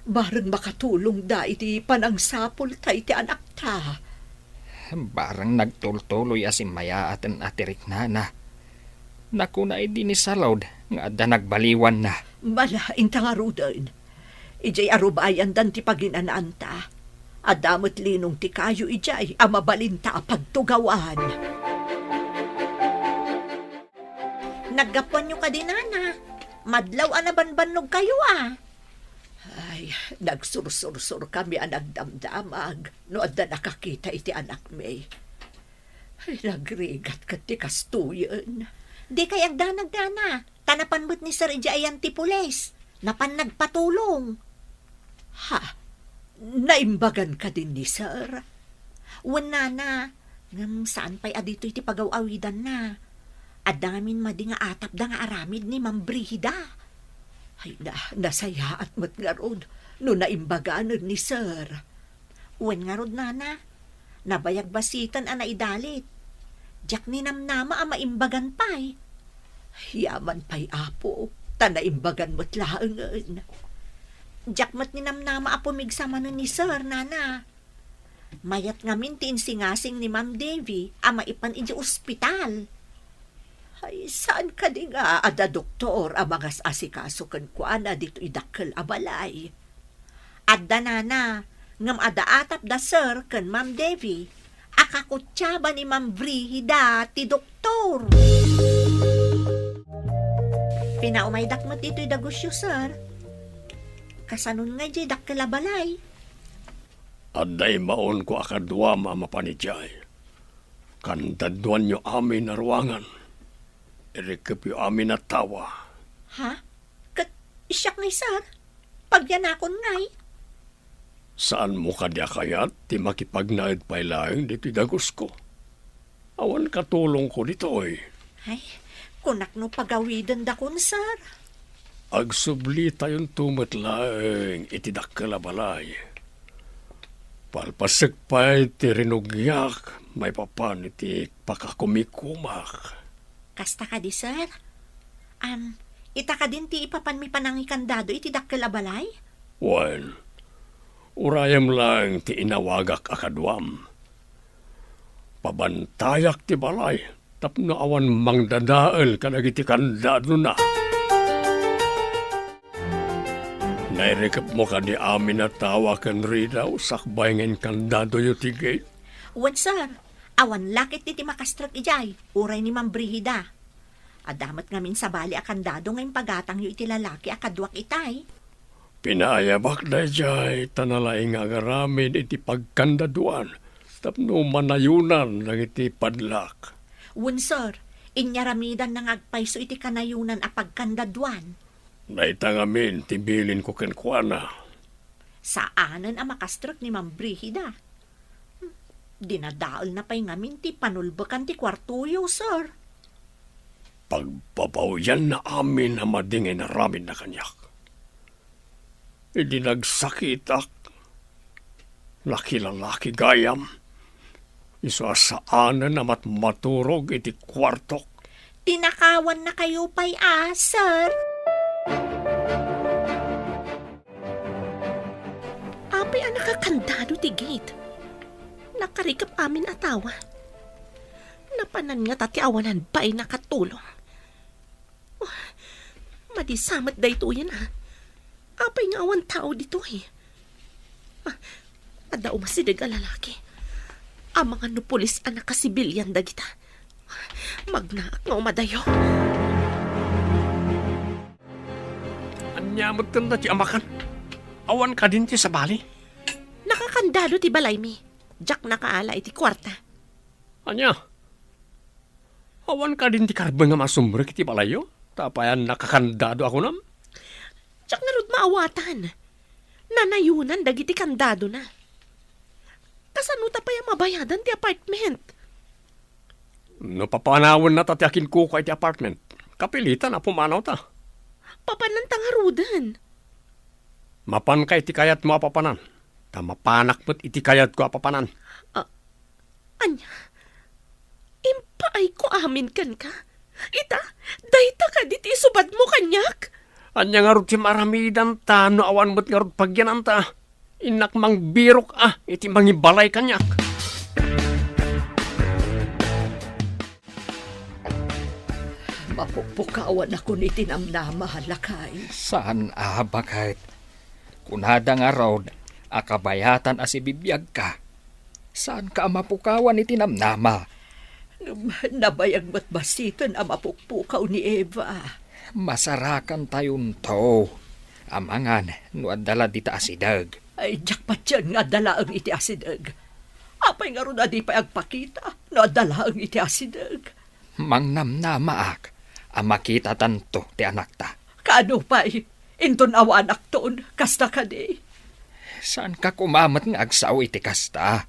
Bareng makatulongda iti panangsapulta iti anakta. Bareng nagtultuloy a simmayaaten a ti riknana. Nakuna idi ni Salud nga adda nagbaliwanna. Malainta ngaruden. Idiay arubayandan ti paginanaanta. Adda met linong ti kayo idiay a mabalinta a pagtugawan. Naggapuanyo kadi, Nana? Madlaw a nabanbannogkayo, a. Ay, nagsursursurkami a nagdamdamag no adda nakakita iti anakmi. Ay, nagrigat ket ti kastoyen. Dikay agdanag, Nana, ta napan met ni Sir idiay ayan ti pulis. Napan nagpatulong. Ha? Naimbagan kadin ni Sir? Wen, Nana, ngem saan pay a ditoy ti pagaw-awidanna. Adda ngamin madi nga atapda nga aramid ni Ma'am Brigida. Ay na, nasayaat met ngarud no naimbaganen ni Sir. Wen ngarud, Nana, nabayag basiten a naidalit. Diak ninamnama a maimbagan pay. Yaman pay, Apo, ta naimbagan met laengen. Diak met ninamnama a pumigsa manen ni Sir, Nana. Mayat ngamin ti insingasing ni Ma'am Devi a maipan idiay ospital. Ay, saan kadi nga adda doktor a mangas-asikaso kenkuana ditoy dakkel a balay? Adda, Nana, ngem adda atapda Sir ken Ma'am Devi a kakutiaba ni Ma'am Brigida ti doktor. Pinaumaydak met ditoy dagusyo, Sir. Kasanon nga idiay dakkel a balay? Adda immaonko a kaduam a mapan idiay. Kandaduanyo amin a ruangan. Irikepyo amin a tawa. Ha? Ket siak ngay, Sir? Pagyanakon ngay? Saanmo kadi a kayat ti makipagnaed pay laeng ditoy dagusko? Awan katulongko ditoy. Ay, kunak no pagawidendakon, Sir. Agsublitayonto met laeng iti dakkel a balay. Palpasek pay ti rinugyak maipapan iti pakakumikumak. Kasta kadi, Sir? Am, ita kadin ti ipapanmi panangikandado iti dakkel a balay? Wen, urayem laeng ti inawagak a kaduam. Pabantayak ti balay tapno awan mangdadael kadagiti kandadona. Nairikepmo kadi amin a tawa ken ridaw sakbay nga inkandadoyo ti gate? Wen, sir. Awan la ketdi ti makastrek idiay, uray ni Ma'am Brigida. Adda met ngamin sabali a kandado nga impagatangyo iti lalaki a kaduak itay. Pinaayabak daydiay ta nalaing nga agaramid iti pagkandaduan tapno manayonan dagiti padlak. Wen, sir, inyaramidanna nga agpayso iti kanayonan a pagkandaduan. Dayta ngamin ti bilinko kenkuana. Saanen a makastrek ni Ma'am Brigida. Hmm, dinadaelna pay ngamin ti panulbekan ti kuartoyo, sir. Pagbabawianna amin a madi nga inaramidna kaniak. Idi nagsakitak, nakilalaki gayam, isu a saanen a matmaturog iti kuartok. Tinakawannakayo pay a, sir. Apay a nakakandado ti gate? Nakarikep amin a tawa. Napanan ngata ti awanan bain a katulong. Oh, madi sa met daytoyen a. Apay nga awan tao ditoy? Ah, adda umasideg a lalaki. Amangan no pulis a nakasibilian dagita. Magnaak nga umadayo. Ania met kanda ti amakan? Awan kadin ti sabali? Nakakandado ti balaymi. Diak nakaala iti kuarta. Ania? Awan kadin ti karbeng a masumrek iti balayyo? Ta apay a nakakandado a kunam? Diak ngarud maawatan. Nanayonan dagiti kandadona. Kasano ta pay a mabayadan ti apartment? No papanawennata ti akinkukua iti apartment, kapilitan a pumanawta. Papananta ngaruden. Mapanka iti kayatmo a papanan, ta mapanak met iti kayatko a papanan. Ah, ania? Impaayko amin kenka? Ita, dayta kadi ti isubadmo kaniak? Ania ngarud ti maaramidanta no awan met ngarud pagyananta? Innak mangbirok a iti mangibalay kaniak. Mapukpukawanakon iti namnama, lakay. Saan a, baket. Kunada ngarud a kabayatan a sibibiagka. Saanka a mapukawan iti namnama. Ngem nabayag met basiten a mapukpukaw ni Eva. Masarakantayonto. Amangan no adda la dita asideg. Ay, diak patien nga adda laeng iti asideg. Apay ngarud a di pay agpakita no adda laeng iti asideg? Mangnamnamaak a makitatanto ti anakta. Kaano pay? Inton awanakton, kasta kadi? Saanka koma met nga agsao iti kasta?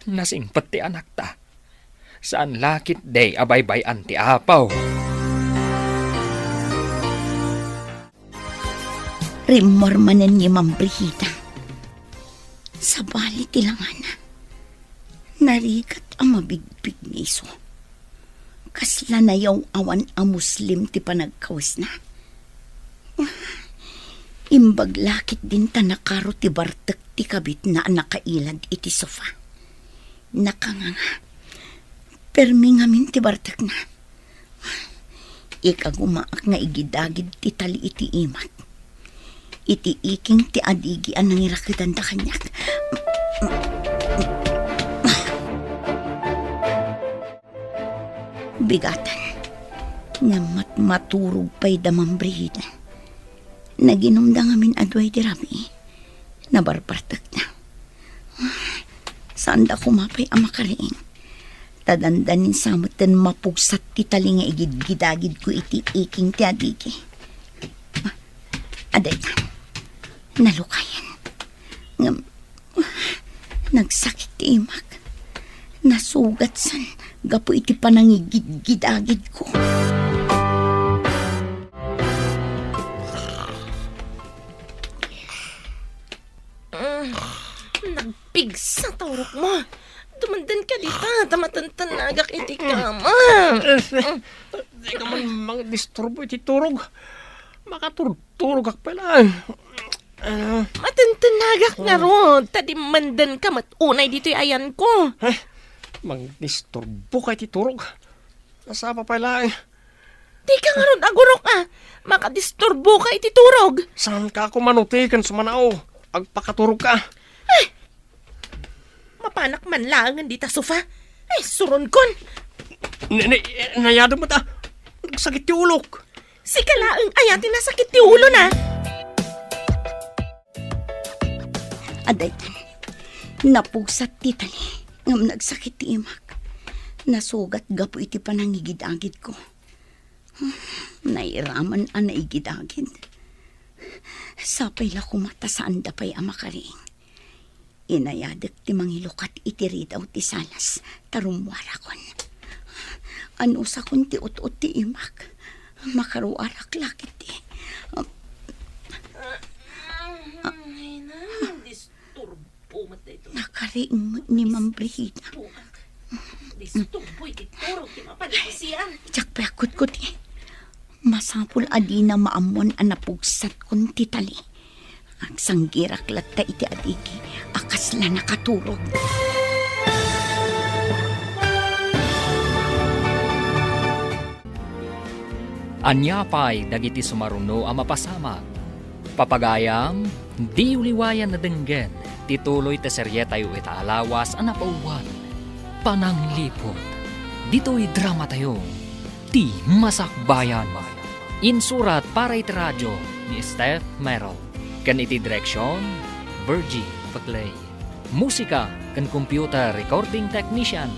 Nasingpet ti anakta. Saan la ketdi a baybay-an ti Apo. Rimmuar manen ni Ma'am Brigida. Sabali ti langana. Narigat a mabigpig ni isu. Kasla nayaw-awan a Muslim ti panagkawesna. Imbag la ketdin ta nakaro ti bartek ti kabitna a nakailad iti sofa. Nakanganga. Permi ngamin ti bartekna. Ikagumaak nga igidagid ti tali iti imak. Iti iking ti adigi a nangirakidanda kaniak. Bigatan. Ngem met maturog pay da Ma'am Brigida. Naginumda ngamin a dua idi rabii. Nabarbartekda. Saanda koma pay a makariing. Ta dandanin sa metten mapugsat ti tali nga igidgidagidko iti iking ti adigi. Adayta. Nalukayan. Ngem, nagsakit ti imak. Nasugatsan gapu iti panangigidgidagidko. Mm, nagpigsa ta urokmo. Dumandan ka dita, ta matentenagak iti kama. Dika man mangdisturbo iti turog. Makaturturogak pay laeng. Ah. Matentenagak ngarud, ta dimmandan ka met unay ditoy ayanko. Eh, mangdisturbo ka iti turog. Nasapa pay laeng. Dika ngarud agurok a makadisturbo ka iti turog. Saanka a kumanuti ken sumanao? Agpakaturog ka. Ay! Mapanak man laengen dita sofa. Ay, suronkon. Ni, ni, nayadem met a. Nagsakit ti ulok. Sika laeng aya ti nasakit ti ulona. Adaytan, napugsat ti tali, ngem nagsakit ti imak. Nasugat gapu iti panangigidagidko. Nairaman a naigidagid. Sapay la koma ta saanda pay a makariing. Inayadek ti mangilukat iti ridaw ti salas, ta rummuarakon. Anusakon ti ut-ut ti imak. Makaruarak la ketdi. Ay, na, disturbo met daytoy. Nakariing met ni Ma'am Brigida. Disturbo iti turog ti mapanagsian. Diak pay agkutkuti. Masapul a dina maammuan a napugsatkon ti tali. Agsanggirak latta iti adigi a kasla nakaturog. Ania pay dagiti sumaruno a mapasamak? Papagayam, diyo liwayan a denggen ti tuloy ti serietayo ita a lawas a napaubot. Panangliput. Ditoy dramatayo, Ti Masakbayan. Insurat para iti radio ni Steph Merrill. Ken iti direksion, Virgie Paclay. Musika ken computer recording technician,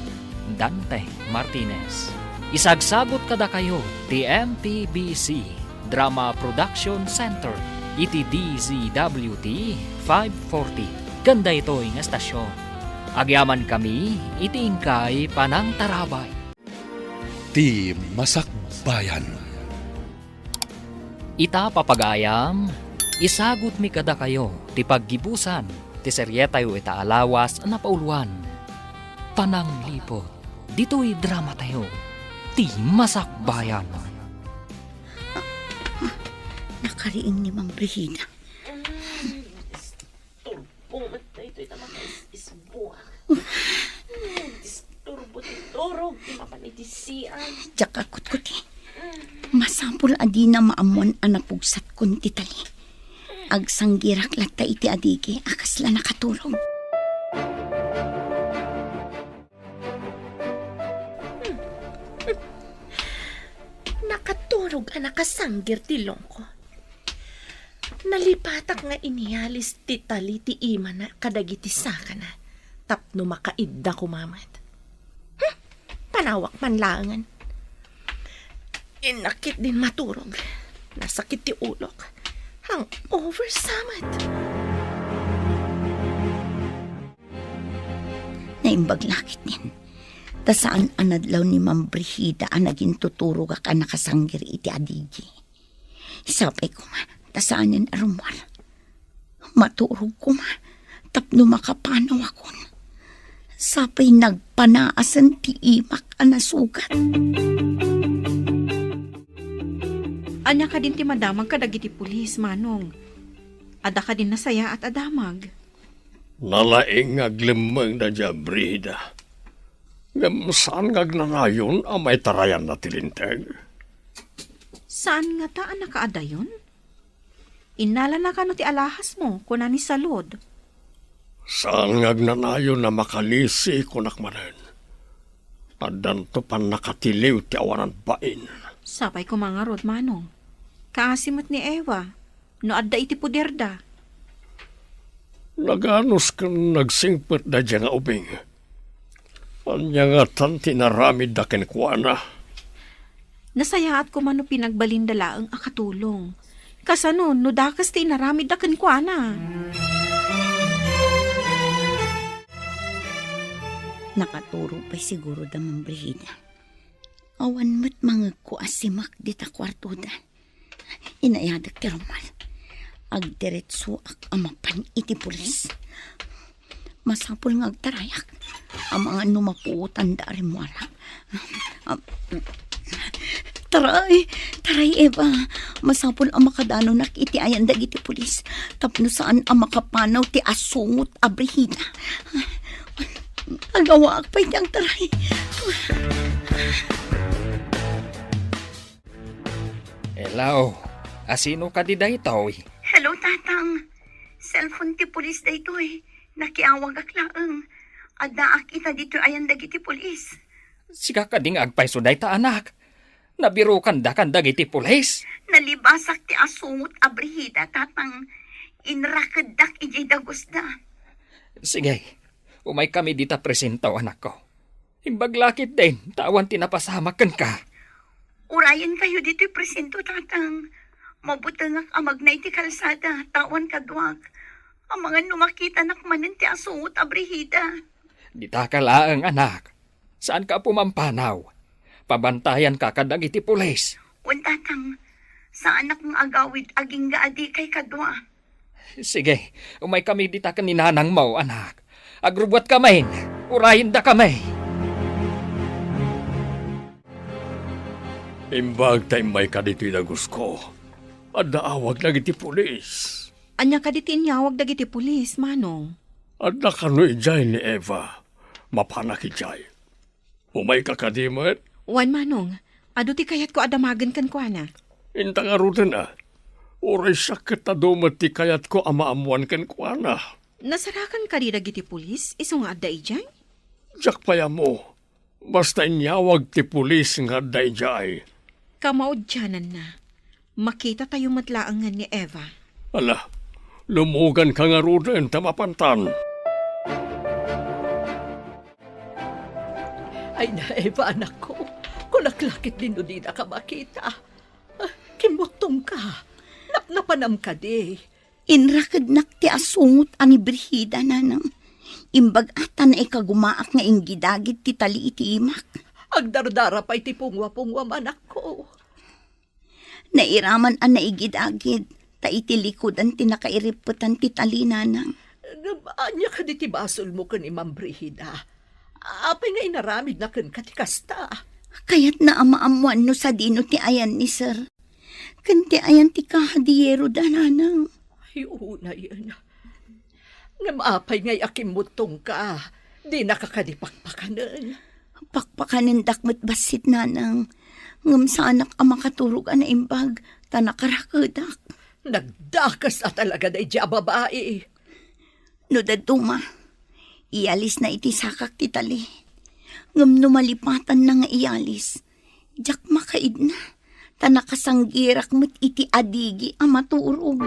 Dante Martinez. Isagsagut kadakayo ti M P B C Drama Production Center iti D Z W T five forty. Ken daytoy nga estasion, agyamankami iti inkay panangtarabay. Ti Masakbayan. Ita, papagayam, isagutmi kadakayo ti paggibusan ti serietayo ita a lawas a napauluan, Panangliput, ditoy dramatayo, Ti Masakbayan. Nakariing ni Ma'am Brigida. Turbo met daytoy ta makaisbuak. Disturbo ti turog ti mapan iti sian. Diak a kutkuti. Masapul a dina maammuan a napugsatkon ti tali. Agsanggirak latta iti adigi a kasla nakaturog. Nakaturog a nakasanggir ti lungko. Nalipatak nga inialis ti tali ti imana kadagiti sakana tapno makaidda koma met. Hmm, panawak man laengen. Innak ketdin maturog. Nasakit ti ulok. Hangover sa met. Naimbag la ketdin. Ta saan a nadlaw ni Ma'am Brigida a nagintuturogak a nakasanggir iti adigi. Sapay koma, ta saanen a rummuar. Maturog koma, tapno makapanawakon. Sapay nagpanaasen ti imak a nasugat. Ania kadin ti madamag kadagiti pulis, Manong? Adda kadin nasayaat a damag? Nalaing nga aglemmengda diay Brigida. Ngem saan nga agnanayon a maitarayanna ti linteg. Saan ngata a nakaadayon? Innalana kano ti alahasmo, kuna ni Salud. Saan nga agnanayon a makalisi, kunak manen. Addanto pannakatiliw ti awanan bain. Sapay koma ngarud, Manong. Kaasi met ni Eva, no adda iti poderda. Naganus ken nagsingpet daydiay nga ubing. Ania ngatan ti inaramidda kenkuana? Nasayaat koma no pinagbalinda laeng a katulong. Kasano no dakes ti inaramidda kenkuana? Nakaturog pay siguro da, Ma'am Brigida. Awan met mangegko a simak dita kuartoda. Inayadek ti rummuar. Agdiretsoak a mapan iti pulis. Masapul nga agtarayak. Amangan no mapuotanda a rimmuarak. Am, taray, taray, Eva. Masapul a makadanonak iti ayan dagiti pulis. Tapno saan a makapanaw ti asungot a Brigida. Agawaak pay ti agtaray. Hello, asino kadi daytoy? Hello, Tatang. Cellphone ti pulis daytoy. Nakiawagak laeng. Addaak ita ditoy ayan dagiti pulis. Sika kadi nga agpayso dayta, anak? Nabirukandakan dagiti pulis? Nalibasak ti asungot a Brigida, Tatang. Inrakeddak idiay dagusda. Sige, umaykami dita presinto, anakko. Imbag la ketdin, ta awan ti napasamak kenka. Urayenkayo ditoy presinto, Tatang. Mabutengak a magna iti kalsada, ta awan kaduak. Amangan no makitanak manen ti asungot a Brigida. Ditaka laeng, anak. Saanka a pumampanaw. Pabantayanka kadagiti pulis. Wen, Tatang. Saanak nga agawid agingga a dikay kadua. Sige, umaykami dita ken ni nanangmo, anak. Agrubbuatkami. Urayendakami. Imbag ta immayka ditoy dagusko, adda awag dagiti pulis. Ania kadi ti inyawag dagiti pulis, Manong? Adda kano idiay ni Eva. Mapanak idiay. Umayka kadi met? Wen, Manong. Adu ti kayatko a damagen kenkuana. Inta ngaruden a. Uray siak ket adu met ti kayatko a maammoan kenkuana. Nasarakan kadi dagiti pulis isu nga adda idiay? Diak pay ammo. Basta inyawag ti pulis nga adda idiay. Kamaudiananna, makitatayo met laengen ni Eva. Ala, lumuganka ngaruden ta mapantan. Ay na, Eva, anakko. Kulak la ketdi no dinaka makita. Ah, kimmuttongka. Napnapanam kadi. Inrakednak ti asungot a ni Brigida, nanang. Imbag a ta naikagumaak nga inggidagid ti tali iti imak. Agdardara pay ti pungwa-pungwam, anakko. Nairaman a naigidagid, ta iti likudan ti nakairippetan ti tali, nanang. Ngem ania kadi ti basolmo ken ni Ma'am Brigida? Apay nga inaramidna kenka ti kasta? Kayatna a maammoan no sadino ti ayan ni Sir. Ken ti ayan ti kahadiero da, nanang. Ay, unayen. Ngem apay ngay a kimmuttongka? Dinaka kadi pakpakanen? Pakpakanendak met bassit, nanang. Ngem saanak a makaturog a naimbag, ta nakarakedak. Nagdakes a talaga daydiay a babai. No dadduma, iyalisna iti sakak ti tali. Ngem no malipatanna nga iyalis, diak makaidna, ta nakasanggirak met iti adigi a maturog.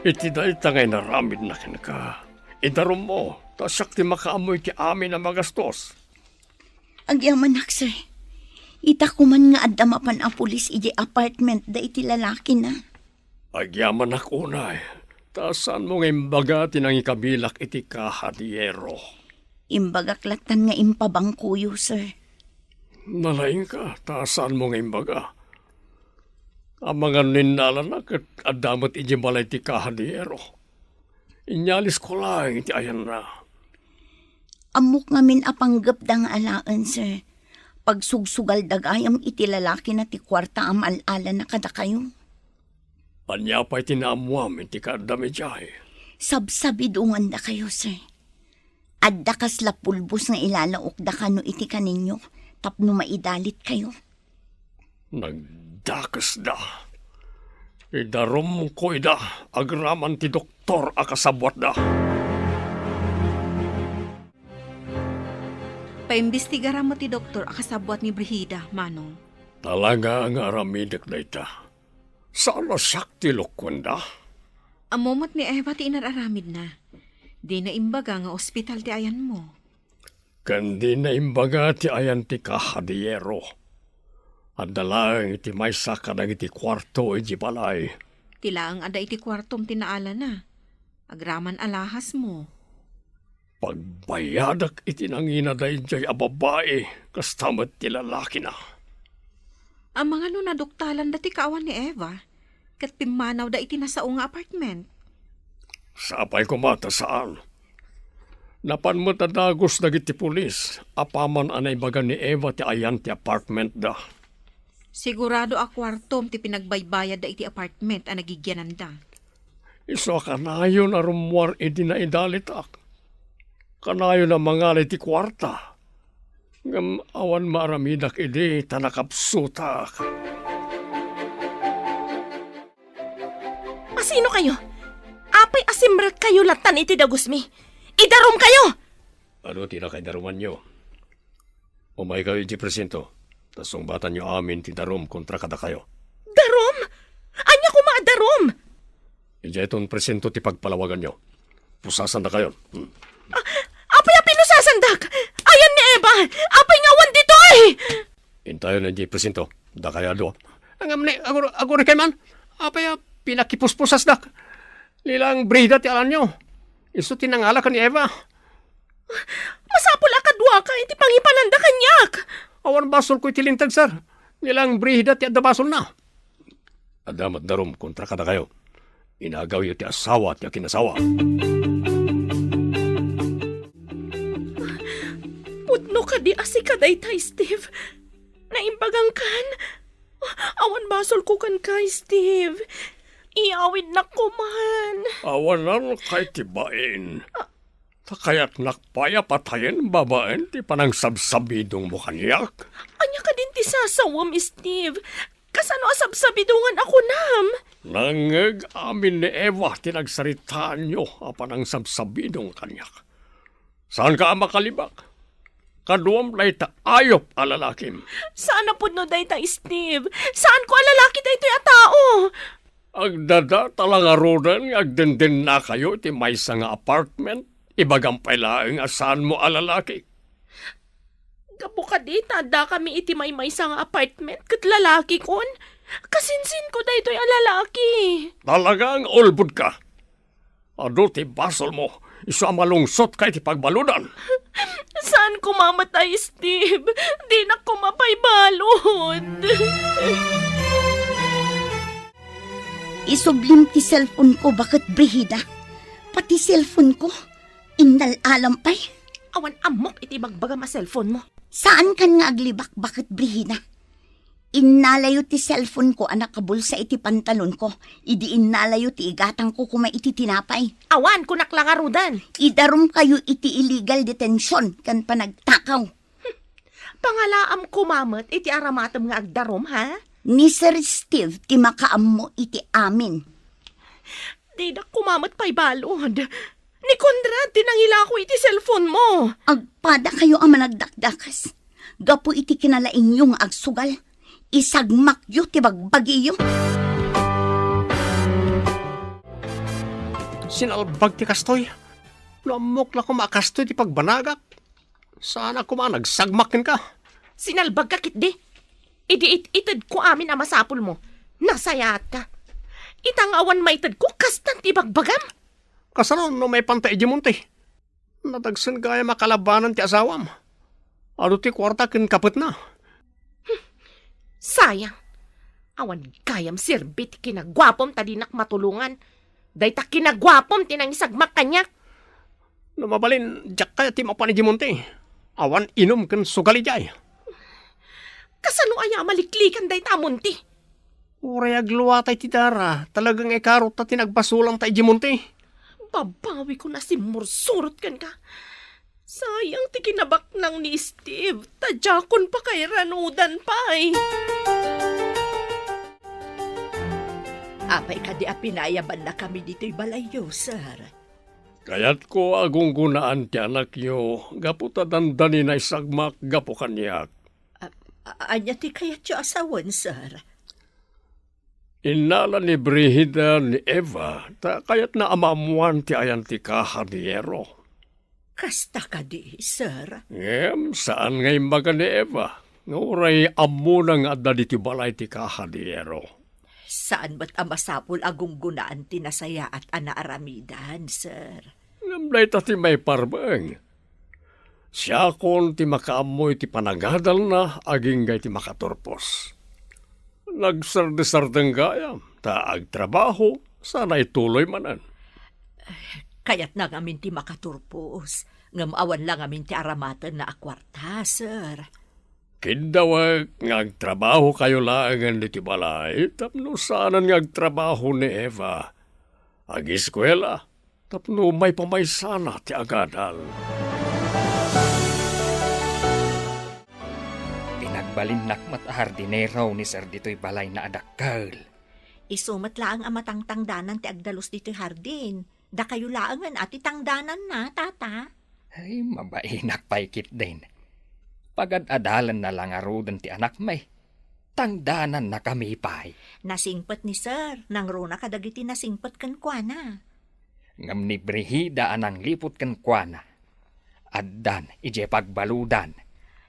Iti dayta nga inaramidna kenka, idarummo, ta siak ti makaammo iti amin a magastos. Agyamanak, sir. Ita koman nga adda mapan a pulis idiay apartment da iti lalakina. Agyamanak unay, ta saanmo nga imbaga ti nangikabilak iti kahadiero? Imbagak lattan nga impabangkoyo, sir. Nalaingka, ta saanmo nga imbaga? Amangan no innalana ket adda met idiay balay ti kahadiero. Inyalisko laeng iti ayanna. Ammok ngamin a panggepda nga alaen, sir. Pagsugsugalda gayam iti lalakina ti kuarta a maal-alana kadakayo. Ania pay ti naammoam iti kaaddam idiay? Sabsabidongandakayo, sir. Adda kasla pulbos nga ilalaokda kano iti kaninyo tapno maidalitkayo. Nagdakesda. Idarumko ida agraman ti doktor a kasabuatda. Paimbestigaram met ti doktor a kasabuat ni Brigida, Manong. Talaga nga aramidek dayta. Saan a siak ti lokuenda? Ammo met ni Eva ti inar-aramidna. Dina imbaga nga ospital ti ayanmo. Ken dina imbaga ti ayan ti kahadiero. Adda laeng iti maysa kadagiti kuarto iti balay. Ti laeng adda iti kuartom ti naalana. Agraman alahasmo. Pagbayadak iti nangina daydiay a babai, kasta met ti lalakina. Amangan no naduktalanda ti kaawan ni Eva, ket pimmanawda iti nasao nga apartment. Sapay koma ta saan. Napan met a dagus dagiti pulis apaman a naibaga ni Eva ti ayan ti apartment da. Sigurado a kuartom ti pinagbaybayadda iti apartment a nagigyananda. Isu a kanayon a rummuar idi naidalitak. Kanayon a mangala iti kuarta. Ngem awan maaramidak idi ta nakapsutak. Asino kayo? Apay a simrekkayo lattan iti dagusmi? Idarumkayo! Adu ti nakaidarumanyo? Umaykayo idiay presinto, ta sungbatanyo amin ti darum kontra kadakayo. Darum? Ania koma a darum? Idiayton presinto ti pagpalawaganyo. Pusasandakayon. Hmm. A-, apay a pinusasandak? Ayan ni Eva! Apay nga awan ditoy? Intayon idiay presinto. Dakayo a dua. Ngem ni, agur-, agurikay man. Apay a pinakipuspusasdak? Ni Brigida ti alanyo. Isu ti nangala ken ni Eva. Masapul a kaduaka iti pangipananda kaniak. Awan basolko iti linteg, sir. Ni Brigida ti adda basolna. Adda met darum kontra kadakayo. Inagawyo ti asawa ti akinasawa. Pudno kadi a sika dayta, Steve? Naimbagangkan? Awan basolko kenka, Steve. Iyawidnak koman. Awanan kay ti bain. Ta kayatnak pay a patayen babaen ti panangsabsabidongmo kaniak. Ania kadin ti sasawem, Steve? Kasano a sabsabidongan a kunam? Nangngeg amin ni Eva ti nagsaritaanyo a panangsabsabidong kaniak. Saanka a makalibak. Kaduam dayta ayup a lalakim. Saan a pudno dayta, Steve. Saanko a lalaki daytoy a tao. Agdadata la ngaruden nga agdendennakayo iti maysa nga apartment. Ibagam pay laeng a saanmo a lalaki. Gapu kadi ta addakami iti maymaysa nga apartment ket lalakikon. Kasinsinko daytoy a lalaki. Talaga nga ulbodka. Adu ti basolmo, isu a malungsotka iti pagbaludan. Saan koma met, Steve. Dinak koma pay balud. Isublim ti cellphone ko, baket Brigida. Pati cellphone ko, innal-alam pay. Awan ammok iti ibagbagam a cellphone mo. Saankan nga aglibak, baket Brigida. Innalayo ti cellphone ko a nakabulsa iti pantalon ko, idi innalayo ti igatang ko koma iti tinapay. Awan, kunak la ngaruden. Idarumkayo iti illegal detention ken panagtakaw. Pangalaam koma met iti aramatem nga agdarum, ha? Ni Sir Steve ti makaammo iti amin. Dinak koma met pay balud. Ni Conrad ti nangilako iti cellphone mo. Agpadakayo a managdakdakas. Gapu iti kinalaingyo nga agsugal, isagmakyo ti bagbagiyo. Sinalbag ti kastoy. No ammok la koma a kastoy ti pagbanagak, saanak koma a nagsagmak kenka. Sinalbagka ketdi. Idi it-itedko amin a masapulmo, nasayaatka. Ita nga awan maitedko, kastan ti ibagbagam. Kasano no maipanta idiay monte? Nadagsen gayam a kalabanan ti asawam. Adu ti kuarta ken kapetna. Sayang. Awan gayam serbi ti kinaguapom ta dinak matulongan. Dayta kinaguapom ti nangisagmak kaniak. No mabalin, diak kayat ti mapan idiay monte. Awan inum ken sugal idiay. Kasano aya a maliklikan dayta a monte? Uray agluatay ti dara, talaga nga ikarutta ti nagbasolanta idiay monte. Babawikon a simmursurot kenka. Sayang ti kinabaknang ni Steve, ta diakon pakairanudan pay. Apay kadi a pinayabannakami ditoy balayyo, sir? Kayatko a gunggonaan ti anakyo gapu ta dandani naisagmak gapu kaniak. A-, a-, ania ti kayatyo a sawen, sir? Innala ni Brigida ni Eva ta kayatna a maammoan ti ayan ti kaha ni Yero. Kasta kadi, sir? Ngem saan nga imbaga ni Eva nga uray ammona nga adda ditoy balay ti kaha ni Yero. Saan met a masapul a gunggonaan ti nasayaat a naaramidan, sir. Ngem dayta ti maiparbeng. Siakon ti makaammo iti panagadalna agingga iti makaturpos. Nagsardesardeng gayam, ta agtrabaho, sana ituloy manen. Kayatna ngamin ti makaturpos, ngem awan la ngamin ti aramatenna a kuarta, sir. Kiddawek nga agtrabahokayo laengen ditoy balay tapno saanen nga agtrabaho ni Eva. Agiskuela tapno maipamaysana ti agadal. Pinagbalinnak met a hardinero ni Sir ditoy balayna a dakkel. Isu met laeng a matangtangdanan ti agdalus ditoy hardin. Dakayo laengen a ti tangdananna, Tata. Ay, mabainak pay ketdin. Pagad-adalanna la ngaruden ti anakmi. Tangdanannakami pay. Nasingpet ni Sir, nangruna kadagiti nasingpet kenkuana. Ngem ni Brigida a nangliput kenkuana, addan idiay pagbaludan.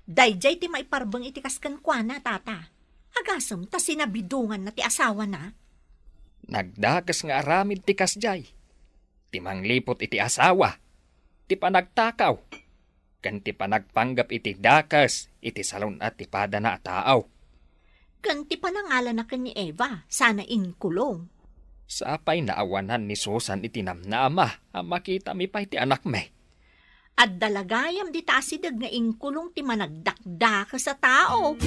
Daydiay ti maiparbeng iti kas kenkuana, Tata. Agasem ta sinabidonganna ti asawana. Nagdakes nga aramid ti kasdiay. Ti mangliput iti asawa, ti panagtakaw, ken ti panagpanggep iti dakes iti salun-at ti padana a tao. Ken ti panangalana ken ni Eva, sana inkulong. Sapay naawanan ni Susan iti namnama a makitami pay ti anakmi. Adda la gayam dita asideg nga inkulong ti managdakdakes a tao.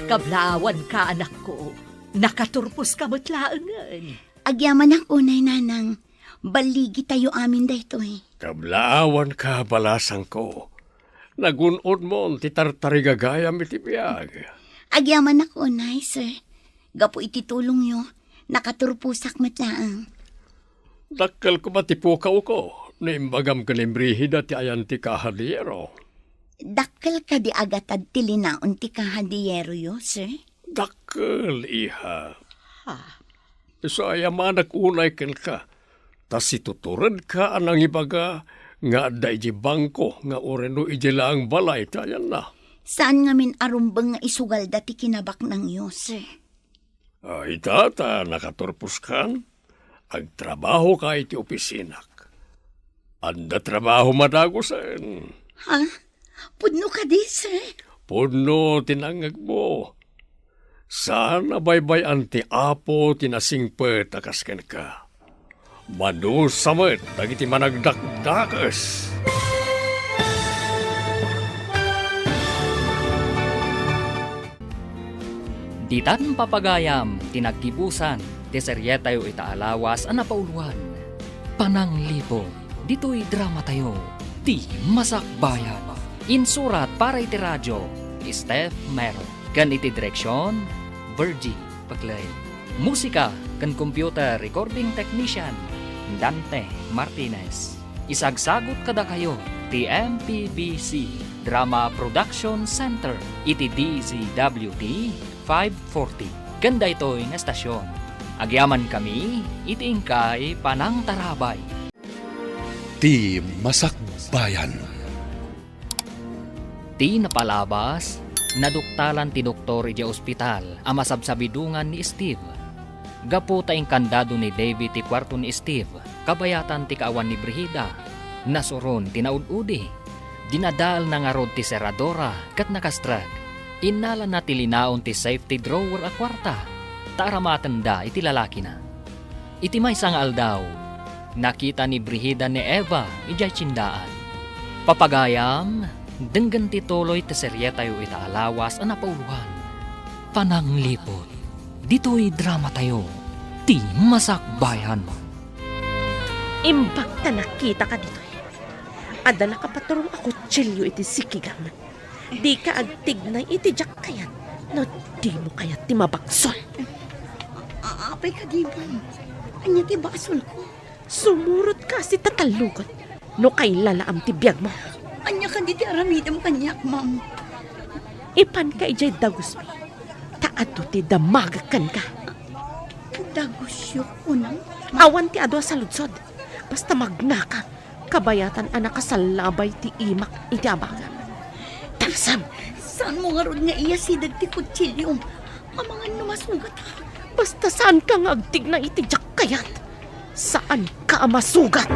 Kablaawanka, anakko. Nakaturposka met laengen. Agyamanak unay, Nanang. Balligitayo amin daytoy. Kablaawanka, balasangko. Nagun-odmon ti tartarigagayam iti biag. Agyamanak unay, sir. Gapu iti tulongyo, nakaturposak met laeng. Dakkel koma ti pukawko no imbagam ken ni Brigida ti ayan ti kahadiyero. Dakkel kadi a gatad ti linaon ti kahadiyeroyo, sir? Dakkel, iha. Ha? Isu a ayamanak unay kenka, ta situturedka a nangibaga nga adda idiay bangko nga ureno idiay laeng balay ti ayanna. Saan ngamin a rumbeng nga isugalda ti kinabaknangyo, sir? Ah, ita ta nakaturposkan, agtrabahoka iti opisinak. Adda trabaho madagusen. Ha? Pudno kadi, sir? Pudno ti nangngegmo. Saan a baybay-an ti Apo ti nasingpet a kas kenka. Madusa met dagiti managdakdakes. Ditan papagayam ti naggibusan ti serietayo ita a lawas a napauloan, Panangliput, ditoy dramatayo, Ti Masakbayan. Insurat para iti radio, Steph Mero. Ken iti direksion, Virgie Paclay. Musika ken computer recording technician, Dante Martinez. Isagsagut kadakayo ti M P B C Drama Production Center iti D Z W T five forty. Ken daytoy nga estasion, agyamankami iti inkay panangtarabay. Ti Masakbayan. Ti napalabas, naduktalan ti doktor idiay ospital a masabsabidongan ni Steve. Gapu ta inkandado ni Davy ti kuarto ni Steve, kabayatan ti kaawan ni Brigida, nasuron ti naud-udi. Dinadaelna ngarud ti seradora ket nakastrek. Innalana ti linaon ti safety drawer a kuarta, ta aramatenda iti lalakina. Iti maysa nga aldaw, nakita ni Brigida ni Eva idiay tiendaan. Papagayam, denggen ti tuloy ti serietayo ita a lawas a napauloan, Panangliput. Ditoy dramatayo, Ti Masakbayan. Imbag ta nakitaka ditoy, adda nakapaturong a kutsilio iti sikigam. Dika agtignay iti diak kayat no dimo kayat ti mabagson. A-, apay kadi, ma'am? Ania ti basolko? Sumurotka a sitatallugot no kailalaam ti biagmo. Ania kadi ti aramidem kaniak, ma'am? Ipanka idiay dagusmi, ta adu ti damagek kenka. Dagusyo, kunam? Awan ti adu a saludsod. Basta magnaka, kabayatan a nakasallabay ti imak iti abagam. Tarsam! Saanmo ngarud nga iyasideg ti kutsilyom? Amangan no masugatak. Basta saanka nga agtignay iti diak kayat, saanka a masugat.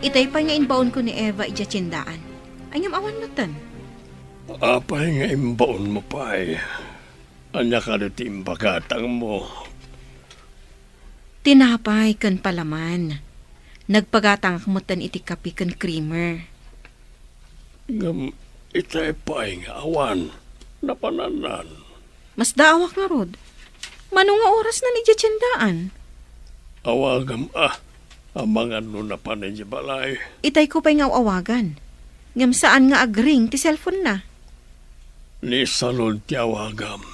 Itay pay nga imbaonko ni Eva idiay tiendaan. Ay ngem awan metten. Apay nga imbaonmo pay? Ania kadi ti impagatangmo? Tinapay ken palaman. Nagpagatangak metten iti kape ken creamer. Ngem itay pay nga awan napanannan. Masdaawak ngarud. Mano nga orasnan idiay tiendaan? Awagam a, amangan no napan idiay balay. Itayko pay nga aw-awagan. Ngem saan nga agring ti cellphone-na. Ni Salud ti awagam.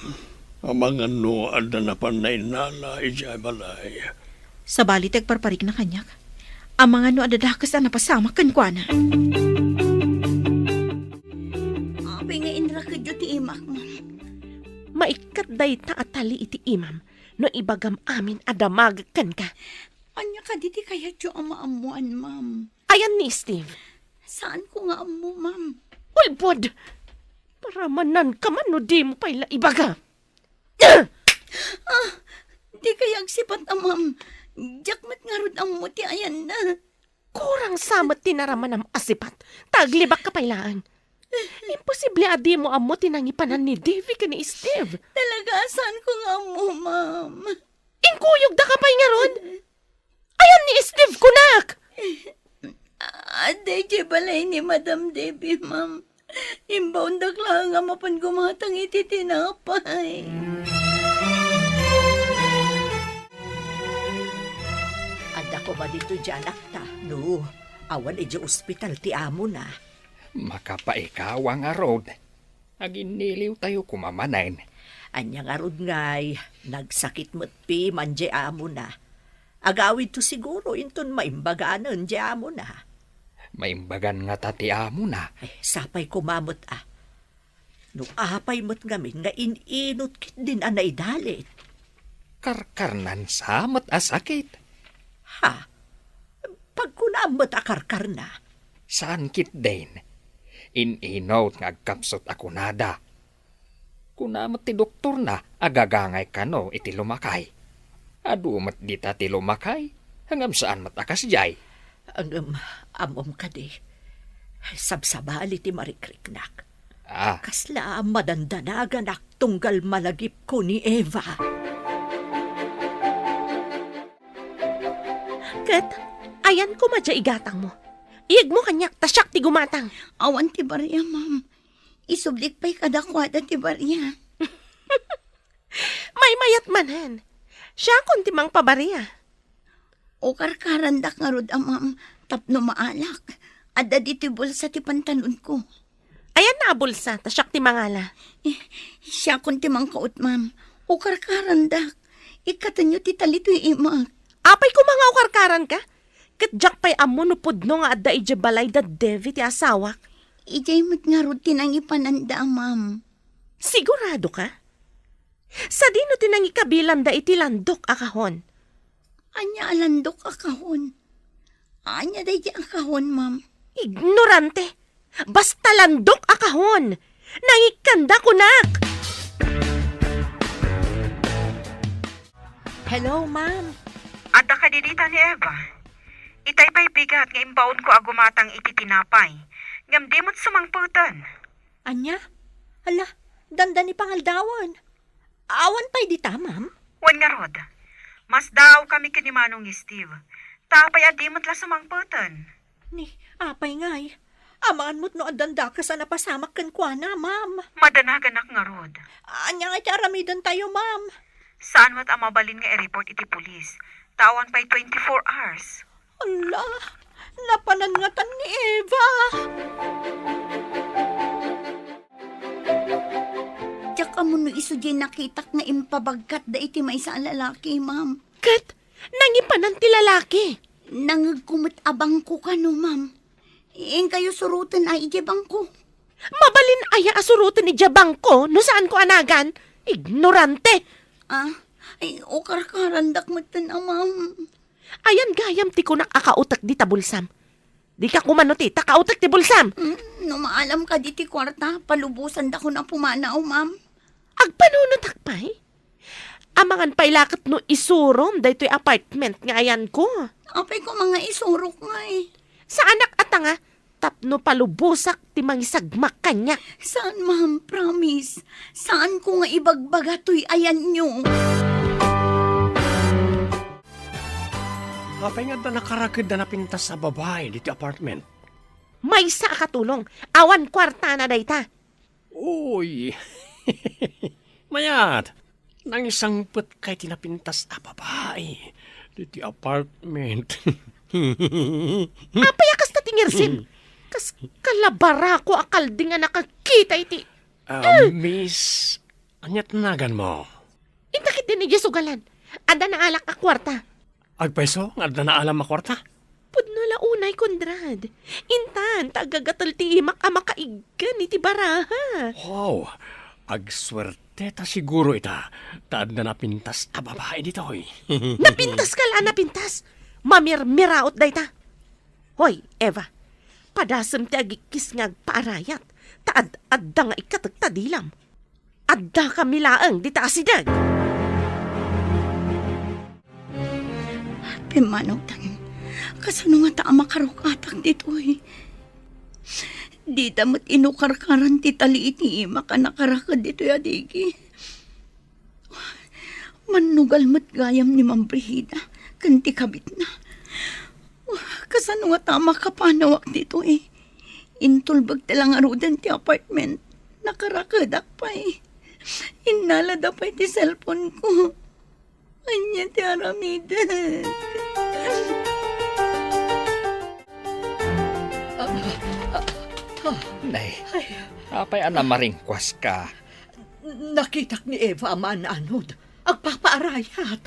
Amangan no adda napan nainnala idiay balay. Sabali ti agparparikna kaniak. Amangan no adda dakes a napasamak kenkuana. Apay nga inrakedyo ti imak, ma'am? Maikkat dayta a tali iti imam no ibagam amin a damagek kenka. Ania kadi ti kayatyo a maammoan, ma'am? Ayan ni Steve. Saanko nga ammo, ma'am. Ulbod! Paramananka man no dimo pay la ibaga. Ah, dikay agsipat a, ma'am. Diak met ngarud ammo ti ayanna. Kurang sa met ti naramanam a sipat, ta aglibakka pay laeng. Imposible a dimo ammo ti nangipanan ni Davy ken ni Steve. Talaga, saanko nga ammo, ma'am. Inkuyogdaka pay ngarud? Ayan ni Steve, kunak! Adda idiay balay ni Madam Debbie, ma'am. Imbaondak laeng a mapan gumatang iti tinapay. Madito diay anakta, no awan idiay ospital ti amona. Makapaikawa ngarud. Aginniliwtayo koma manen. Ania ngarud ngay, nagsakit met piman diay amona. Agawidto siguro inton maimbaganen diay amona. Maimbagan ngata ti amona? Eh, sapay koma met a. No apay met ngamin nga in-inot ketdin a naidalit? Karkarnan sa met a sakit. Ha? Pagkunam met a karkarna? Saan ketdin. In-inot nga agkapsut a kunada. Kuna met ti doktorna a gagangay kano iti lumakay. Adu met dita ti lumakay, ngem saan met a kasdiay. Ngem ammom kadi, sabsabali ti marikriknak. Ah. Kasla madandanaganak tunggal malagipko ni Eva. Ket, ayan koma diay igatangmo. Iyegmo kaniak ta siak ti gumatang. Awan ti baria, ma'am. Isublik pay kadakuada ti baria. Maymayat manen. Siakon ti mangpabaria. O karkarandak ngarud a, ma'am, tapno maalak. Adda ditoy bulsa ti pantalonko. Ayanna a bulsa, ta siak ti mangala. Eh, siakon ti mangkaut, ma'am. O karkarandak. Ikkatenyo ti talitoy imak. Apay koma nga o karkaranka? Ket diak pay ammo no pudno nga adda idiay balay da Devi ti asawak. Idiay met ngarud ti nangipananda, ma'am. Sigurado ka? Sadino ti nangikabilanda iti landok a kahon? Ania a landok a kahon? Ania daydi a kahon, ma'am? Ignorante! Basta landok a kahon! Nangikkanda, kunak! Hello, ma'am. Adda kadi dita ni Eva? Itay pay bigat nga imbaonko a gumatang iti tinapay, ngem di met sumangpeten. Ania? Ala, dandani pangaldawen. Awan pay dita, ma'am? Wen ngarud. Masdaawkami ken ni Manong Steve. Ta apay a di met la sumangpeten? Ni, apay ngay? Amangan met no addandakes a napasamak kenkuana, ma'am. Madanaganak ngarud. Ania ngay ti aramidentayo, ma'am? Saan met a mabalin nga i-report iti pulis. Ta awan pay twenty-four hours. Ala, napanan ngatan ni Eva. Diak ammo no isu diay nakitak nga impabagkatda iti maysa a lalaki, ma'am. Ket nangipanan ti lalaki? Nangegko met a bangko kano, ma'am. Inkayo suroten a idiay bangko. Mabalin aya a suroten idiay bangko no saanko a nagan? Ignorante! Ah, ay, o karkarandak metten a, ma'am. Ayan gayam ti kunak a kautek dita bulsam. Dika kumano ti ta kautek ti bulsam. Mm, no maalam kadi ti kuarta, palubosandakon a pumanaw, ma'am. Agpanunotak pay? Amangan pay la ket no isurom daytoy apartment nga ayanko. Apay koma nga isurok ngay? Saanak a tanga tapno palubosak ti mangisagmak kaniak. Saan, ma'am, promise. Saanko nga ibagbaga toy ayanyo. Apay nga adda nakaraked a napintas a babai ditoy apartment? Maysa a katulong, awan kuartana dayta. Uy! Mayat, nangisangpetkay ti napintas a babai ditoy apartment. Apay a kasta ti ngirsem? Kas kalabarako a kalding a nakakita iti Ah, miss, ania ti naganmo? Inta ketdin idiay sugalan. Adda naalak a kuarta. Agpayso nga adda naalam a kuarta? Pudno la unay, Conrad. Intan, ta agagatel ti imak a makaiggan iti baraha. Wow, agsuerteta siguro ita, ta adda napintas a babai ditoy. Napintas ka la, napintas. Mamirmiraot dayta. Hoy, Eva, padasem ti agikkis nga agpaarayat, ta ad-adda nga ikkatek ta dilam. Addakami laeng dita asideg. Pimmanawtan, kasano ngata a makaruk-atak ditoy? Dida met inukarkaran ti tali iti imak a nakaraked ditoy a digi. Mannugal met gayam ni Ma'am Brigida ken ti kabitna. Kasano ngata a makapanawak ditoy? Intulbek ti la ngaruden ti apartment. Nakarakedak pay. Innalada pay ti cellphone ko. Ania ti aramidek? Ah, Nay, ay, apay a namaringkuaska? Nakitak ni Eva a maananod. Agpapaarayat.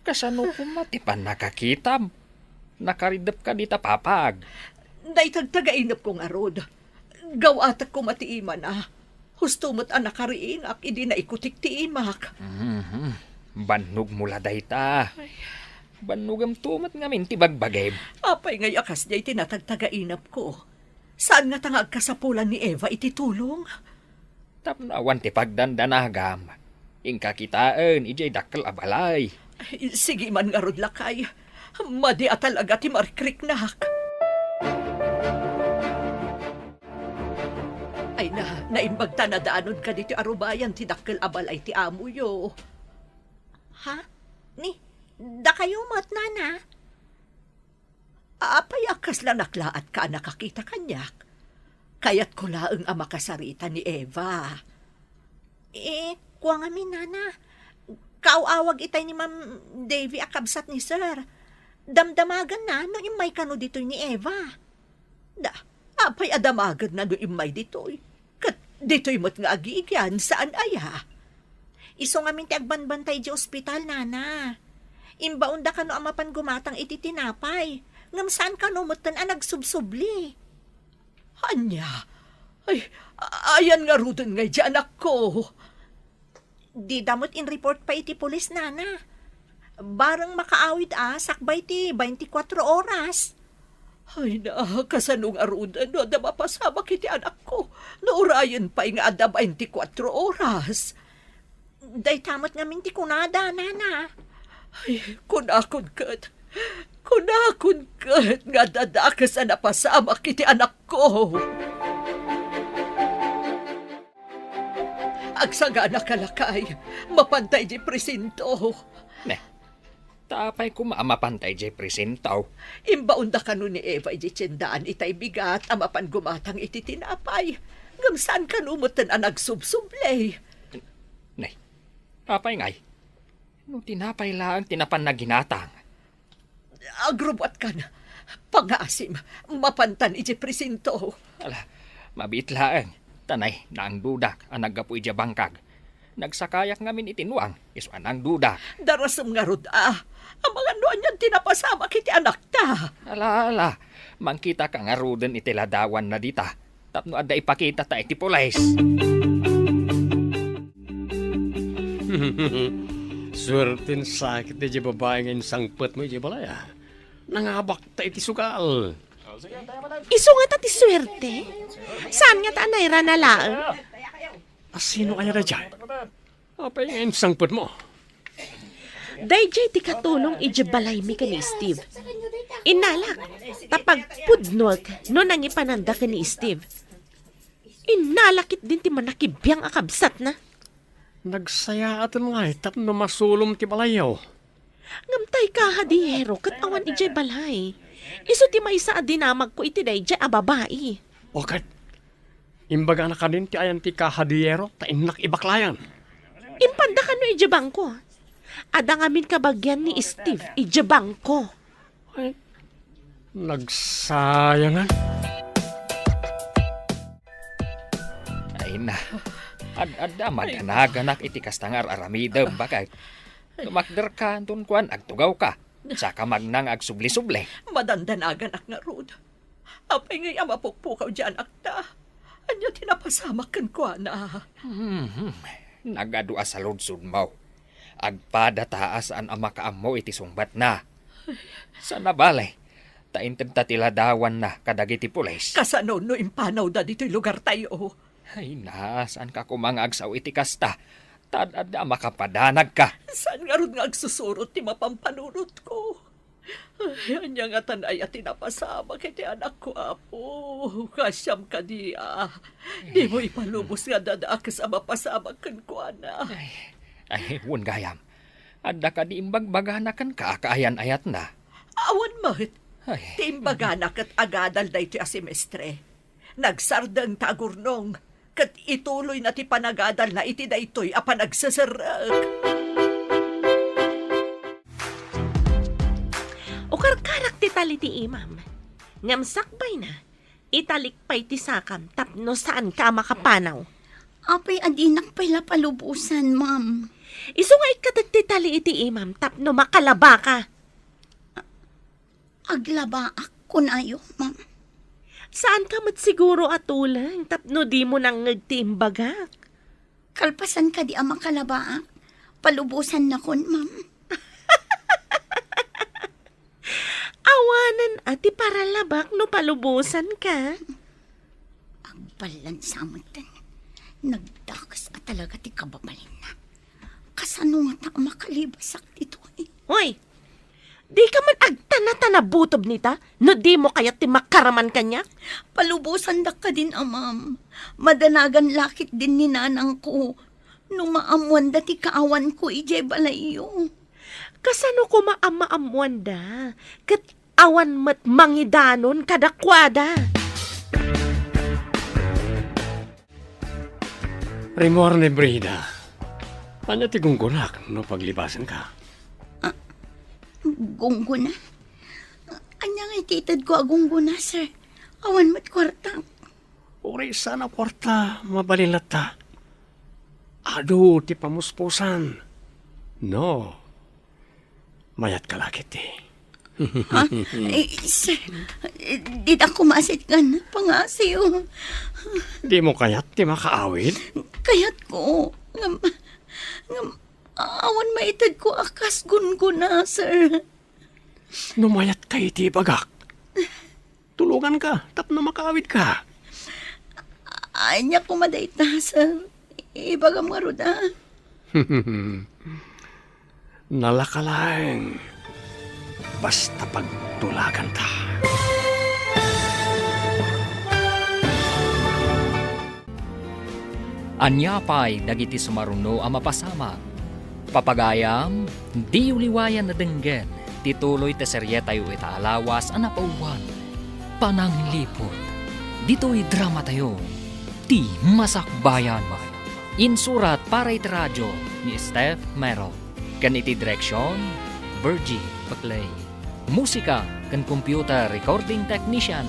Kasano koma ti pannakakitam? Nakaridep kadi ta papag? Daytag tagainepko ngarud. Gawatek koma ti imana. Husto met a nakariingak idi naikutik ti imak. Mhm. Bannogmo la dayta. Ay. Bannogamto met ngamin ti bagbagim. Apay ngay a kasdiay ti natagtagainepko? Saan ngata nga agkasapulan ni Eva iti tulong? Tapno awan ti pagdandanagam, inka kitaen idiay dakkel a balay. Ay, sige man ngarud, lakay. Madi a talaga ti marikriknak. Ay na, naimbag ta nadanon kaditoy a rubayan ti dakkel a balay ti amoyo. Ha? Ni, dakayo met, nana? Apay a kasla naklaatka a nakakita kaniak? Kayatko laeng a makasarita ni Eva. Eh, kua ngamin, nana. Kaaw-awag itay ni Ma'am Davy a kabsat ni Sir. Damdamaganna no immay kano ditoy ni Eva. Da, apay a damagenna no immay ditoy? Ket ditoy met nga agigian, saan aya? Isu ngamin ti agbanbantay idiay ospital, nana. Imbaonda kano a mapan gumatang iti tinapay, ngem saan kano metten a nagsubsubli. Ania? Ay, ayan ngaruden ngay diay anakko? Dida met in-report pay iti pulis, nana. Bareng makaawid a sakbay ti baintikwatro oras. Ay na, kasano ngaruden no adda mapasamak iti anakko? No urayen pay nga adda baintikwatro oras. Dayta met ngamin ti kunada, nana. Ay, kunakon ket, kunakon ket nga adda dakes a napasamak iti anakko. Agsagana ka, lakay. Mapanta idiay presinto. Ne, ta apay koma a mapanta idiay presinto? Imbaonda kano ni Eva idiay tiendaan itay bigat a mapan gumatang iti tinapay. Ngem saan kano metten a nagsubsubli. Ne, apay ngay? No tinapay laeng ti napan naginatang. Agrubbuatkan. Pangngaasim, mapantan idiay presinto. Ala, mabiit laeng. Ta nay, naangdudak a naggapu idiay bangkag. Nagsakayak ngamin iti nuang, isu a naangdudak. Darasem ngarud a. Amangan no anian ti napasamak iti anakta. Ala, ala. Mangkitaka ngaruden iti ladawanna dita. Tapno adda ipakitata iti pulis. Suerten sakit daydiay babai nga insangpetmo idiay balay, a. Nangabakta iti sugal. Isu ngata ti suerte? Saan ngata a nairana laeng? A, sino aya daydiay? Apay nga insangpetmo? Daydiay ti katulong idiay balaymi ken ni Steve. Innalak, ta pagpudnoek no nangipananda ken ni Steve. Innalak ketdin ti mannakibiang a kabsatna. Nagsayaaten ngay tapno masulom ti balayyo. Ngem tay kahadiyero ket awan idiay balay. Isu ti maysa a dinamagko iti daydiay a babai. O ket, imbagana kadin ti ayan ti kahadiyero ta innak ibaklayan. Impanda kano idiay bangko. Adda ngamin kabagian ni Steve idiay bangko. Ay, nagsayangan. Ay na, ad-adda a madanaganak iti kasta nga ar-aramidem, baket. Tumakderka, inton kuan, agtugawka. Saka magna nga agsubli-subli. Madandanaganak ngarud. Apay ngay a mapukpukaw diay anakta? Ania ti napasamak kenkuana? Hmm, nagadu a saludsodmo. Agpada ta a saan a makaammo iti sungbatna. Saan a bale, ta intedta ti ladawanna kadagiti pulis. Kasano no impanawda ditoy lugartayo? Ay na, saanka koma nga agsao iti kasta. Ta ad-adda a makapadanagka. Saan ngarud nga agsusurot ti mapampanunotko? Ay, ania ngatan aya ti napasamak iti anakko, Apo? Kasiam kadi a dimo ipalubos nga adda dakes a mapasamak kenkuana. Ay, ay, wen gayam. Adda kadi imbagbagana kenka a kaayan-ayatna? Awan met. Ay. Ti imbagana ket agadal daytoy a semestre. Nagsardeng ta agurnong, ket ituloyna ti panagadalna iti daytoy a panagseserrek. Ukarkarak ti talitiimam, ngem sakbayna, Italik pay ti sakam tapno saanka a makapanaw. Apay a dinak pay la palubosan, ma'am? Isu nga ikkatek ti tali iti imam tapno makalabaka. Aglabaak, kunayo, ma'am. Saanka met siguro a tuleng tapno dimo nangngeg ti imbagak. Kalpasan kadi a makalabaak, palubosannakon, ma'am. Awanen a ti paralabak no palubosanka. Agballansa metten. Nagdakes a talaga ti kababalinna. Kasano ngata a makalibasak ditoy? Hoy! Dika man agtanatanabutob nita no dimo kayat ti makaraman kaniak? Palubosandak kadin a, ma'am. Madanagan la ketdin ni nanangko no maammoanda ti kaawanko idiay balayyo. Kasano koma a maammoanda ket awan met mangidanon kadakuada? Rimor ni Brida, ania ti gunggonak no paglibasenka? Ah, gunggona? Ania ngay ti itedko a gunggona, sir? Awan met kuarta. Uray saan a kuarta, mabalin latta. Adu ti pamuspusan. No, mayatka la ketdi. Ha? Eh, sir, eh, dida koma sitngan pangasiw. Dimo kayat ti makaawid? Kayatko. Ngem, ngem, awan maitedko a kas gunggona, sir. No mayatka iti ibagak, tulonganka tapno makaawidka. Ania koma dayta, sir? Ibagam ngarud, a. Nalaka laeng basta pagtulaganta. Ania pay dagiti sumaruno a mapasamak? Papagayam, diyo liwayan a denggen ti tuloy ti serietayo ita a lawas a napaubwan, Panangliput. Ditoy dramatayo, Ti Masakbayan. Insurat para iti radio ni Steph Mero, ken iti direksion, Virgie Paclay. Musika ken computer recording technician,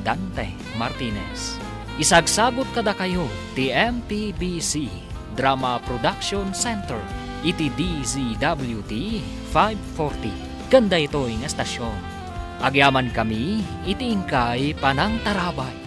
Dante Martinez. Isagsagut kadakayo ti M P B C Drama Production Center iti D Z W T five forty ken daytoy nga estasion. Agyamankami iti inkay panangtarabay.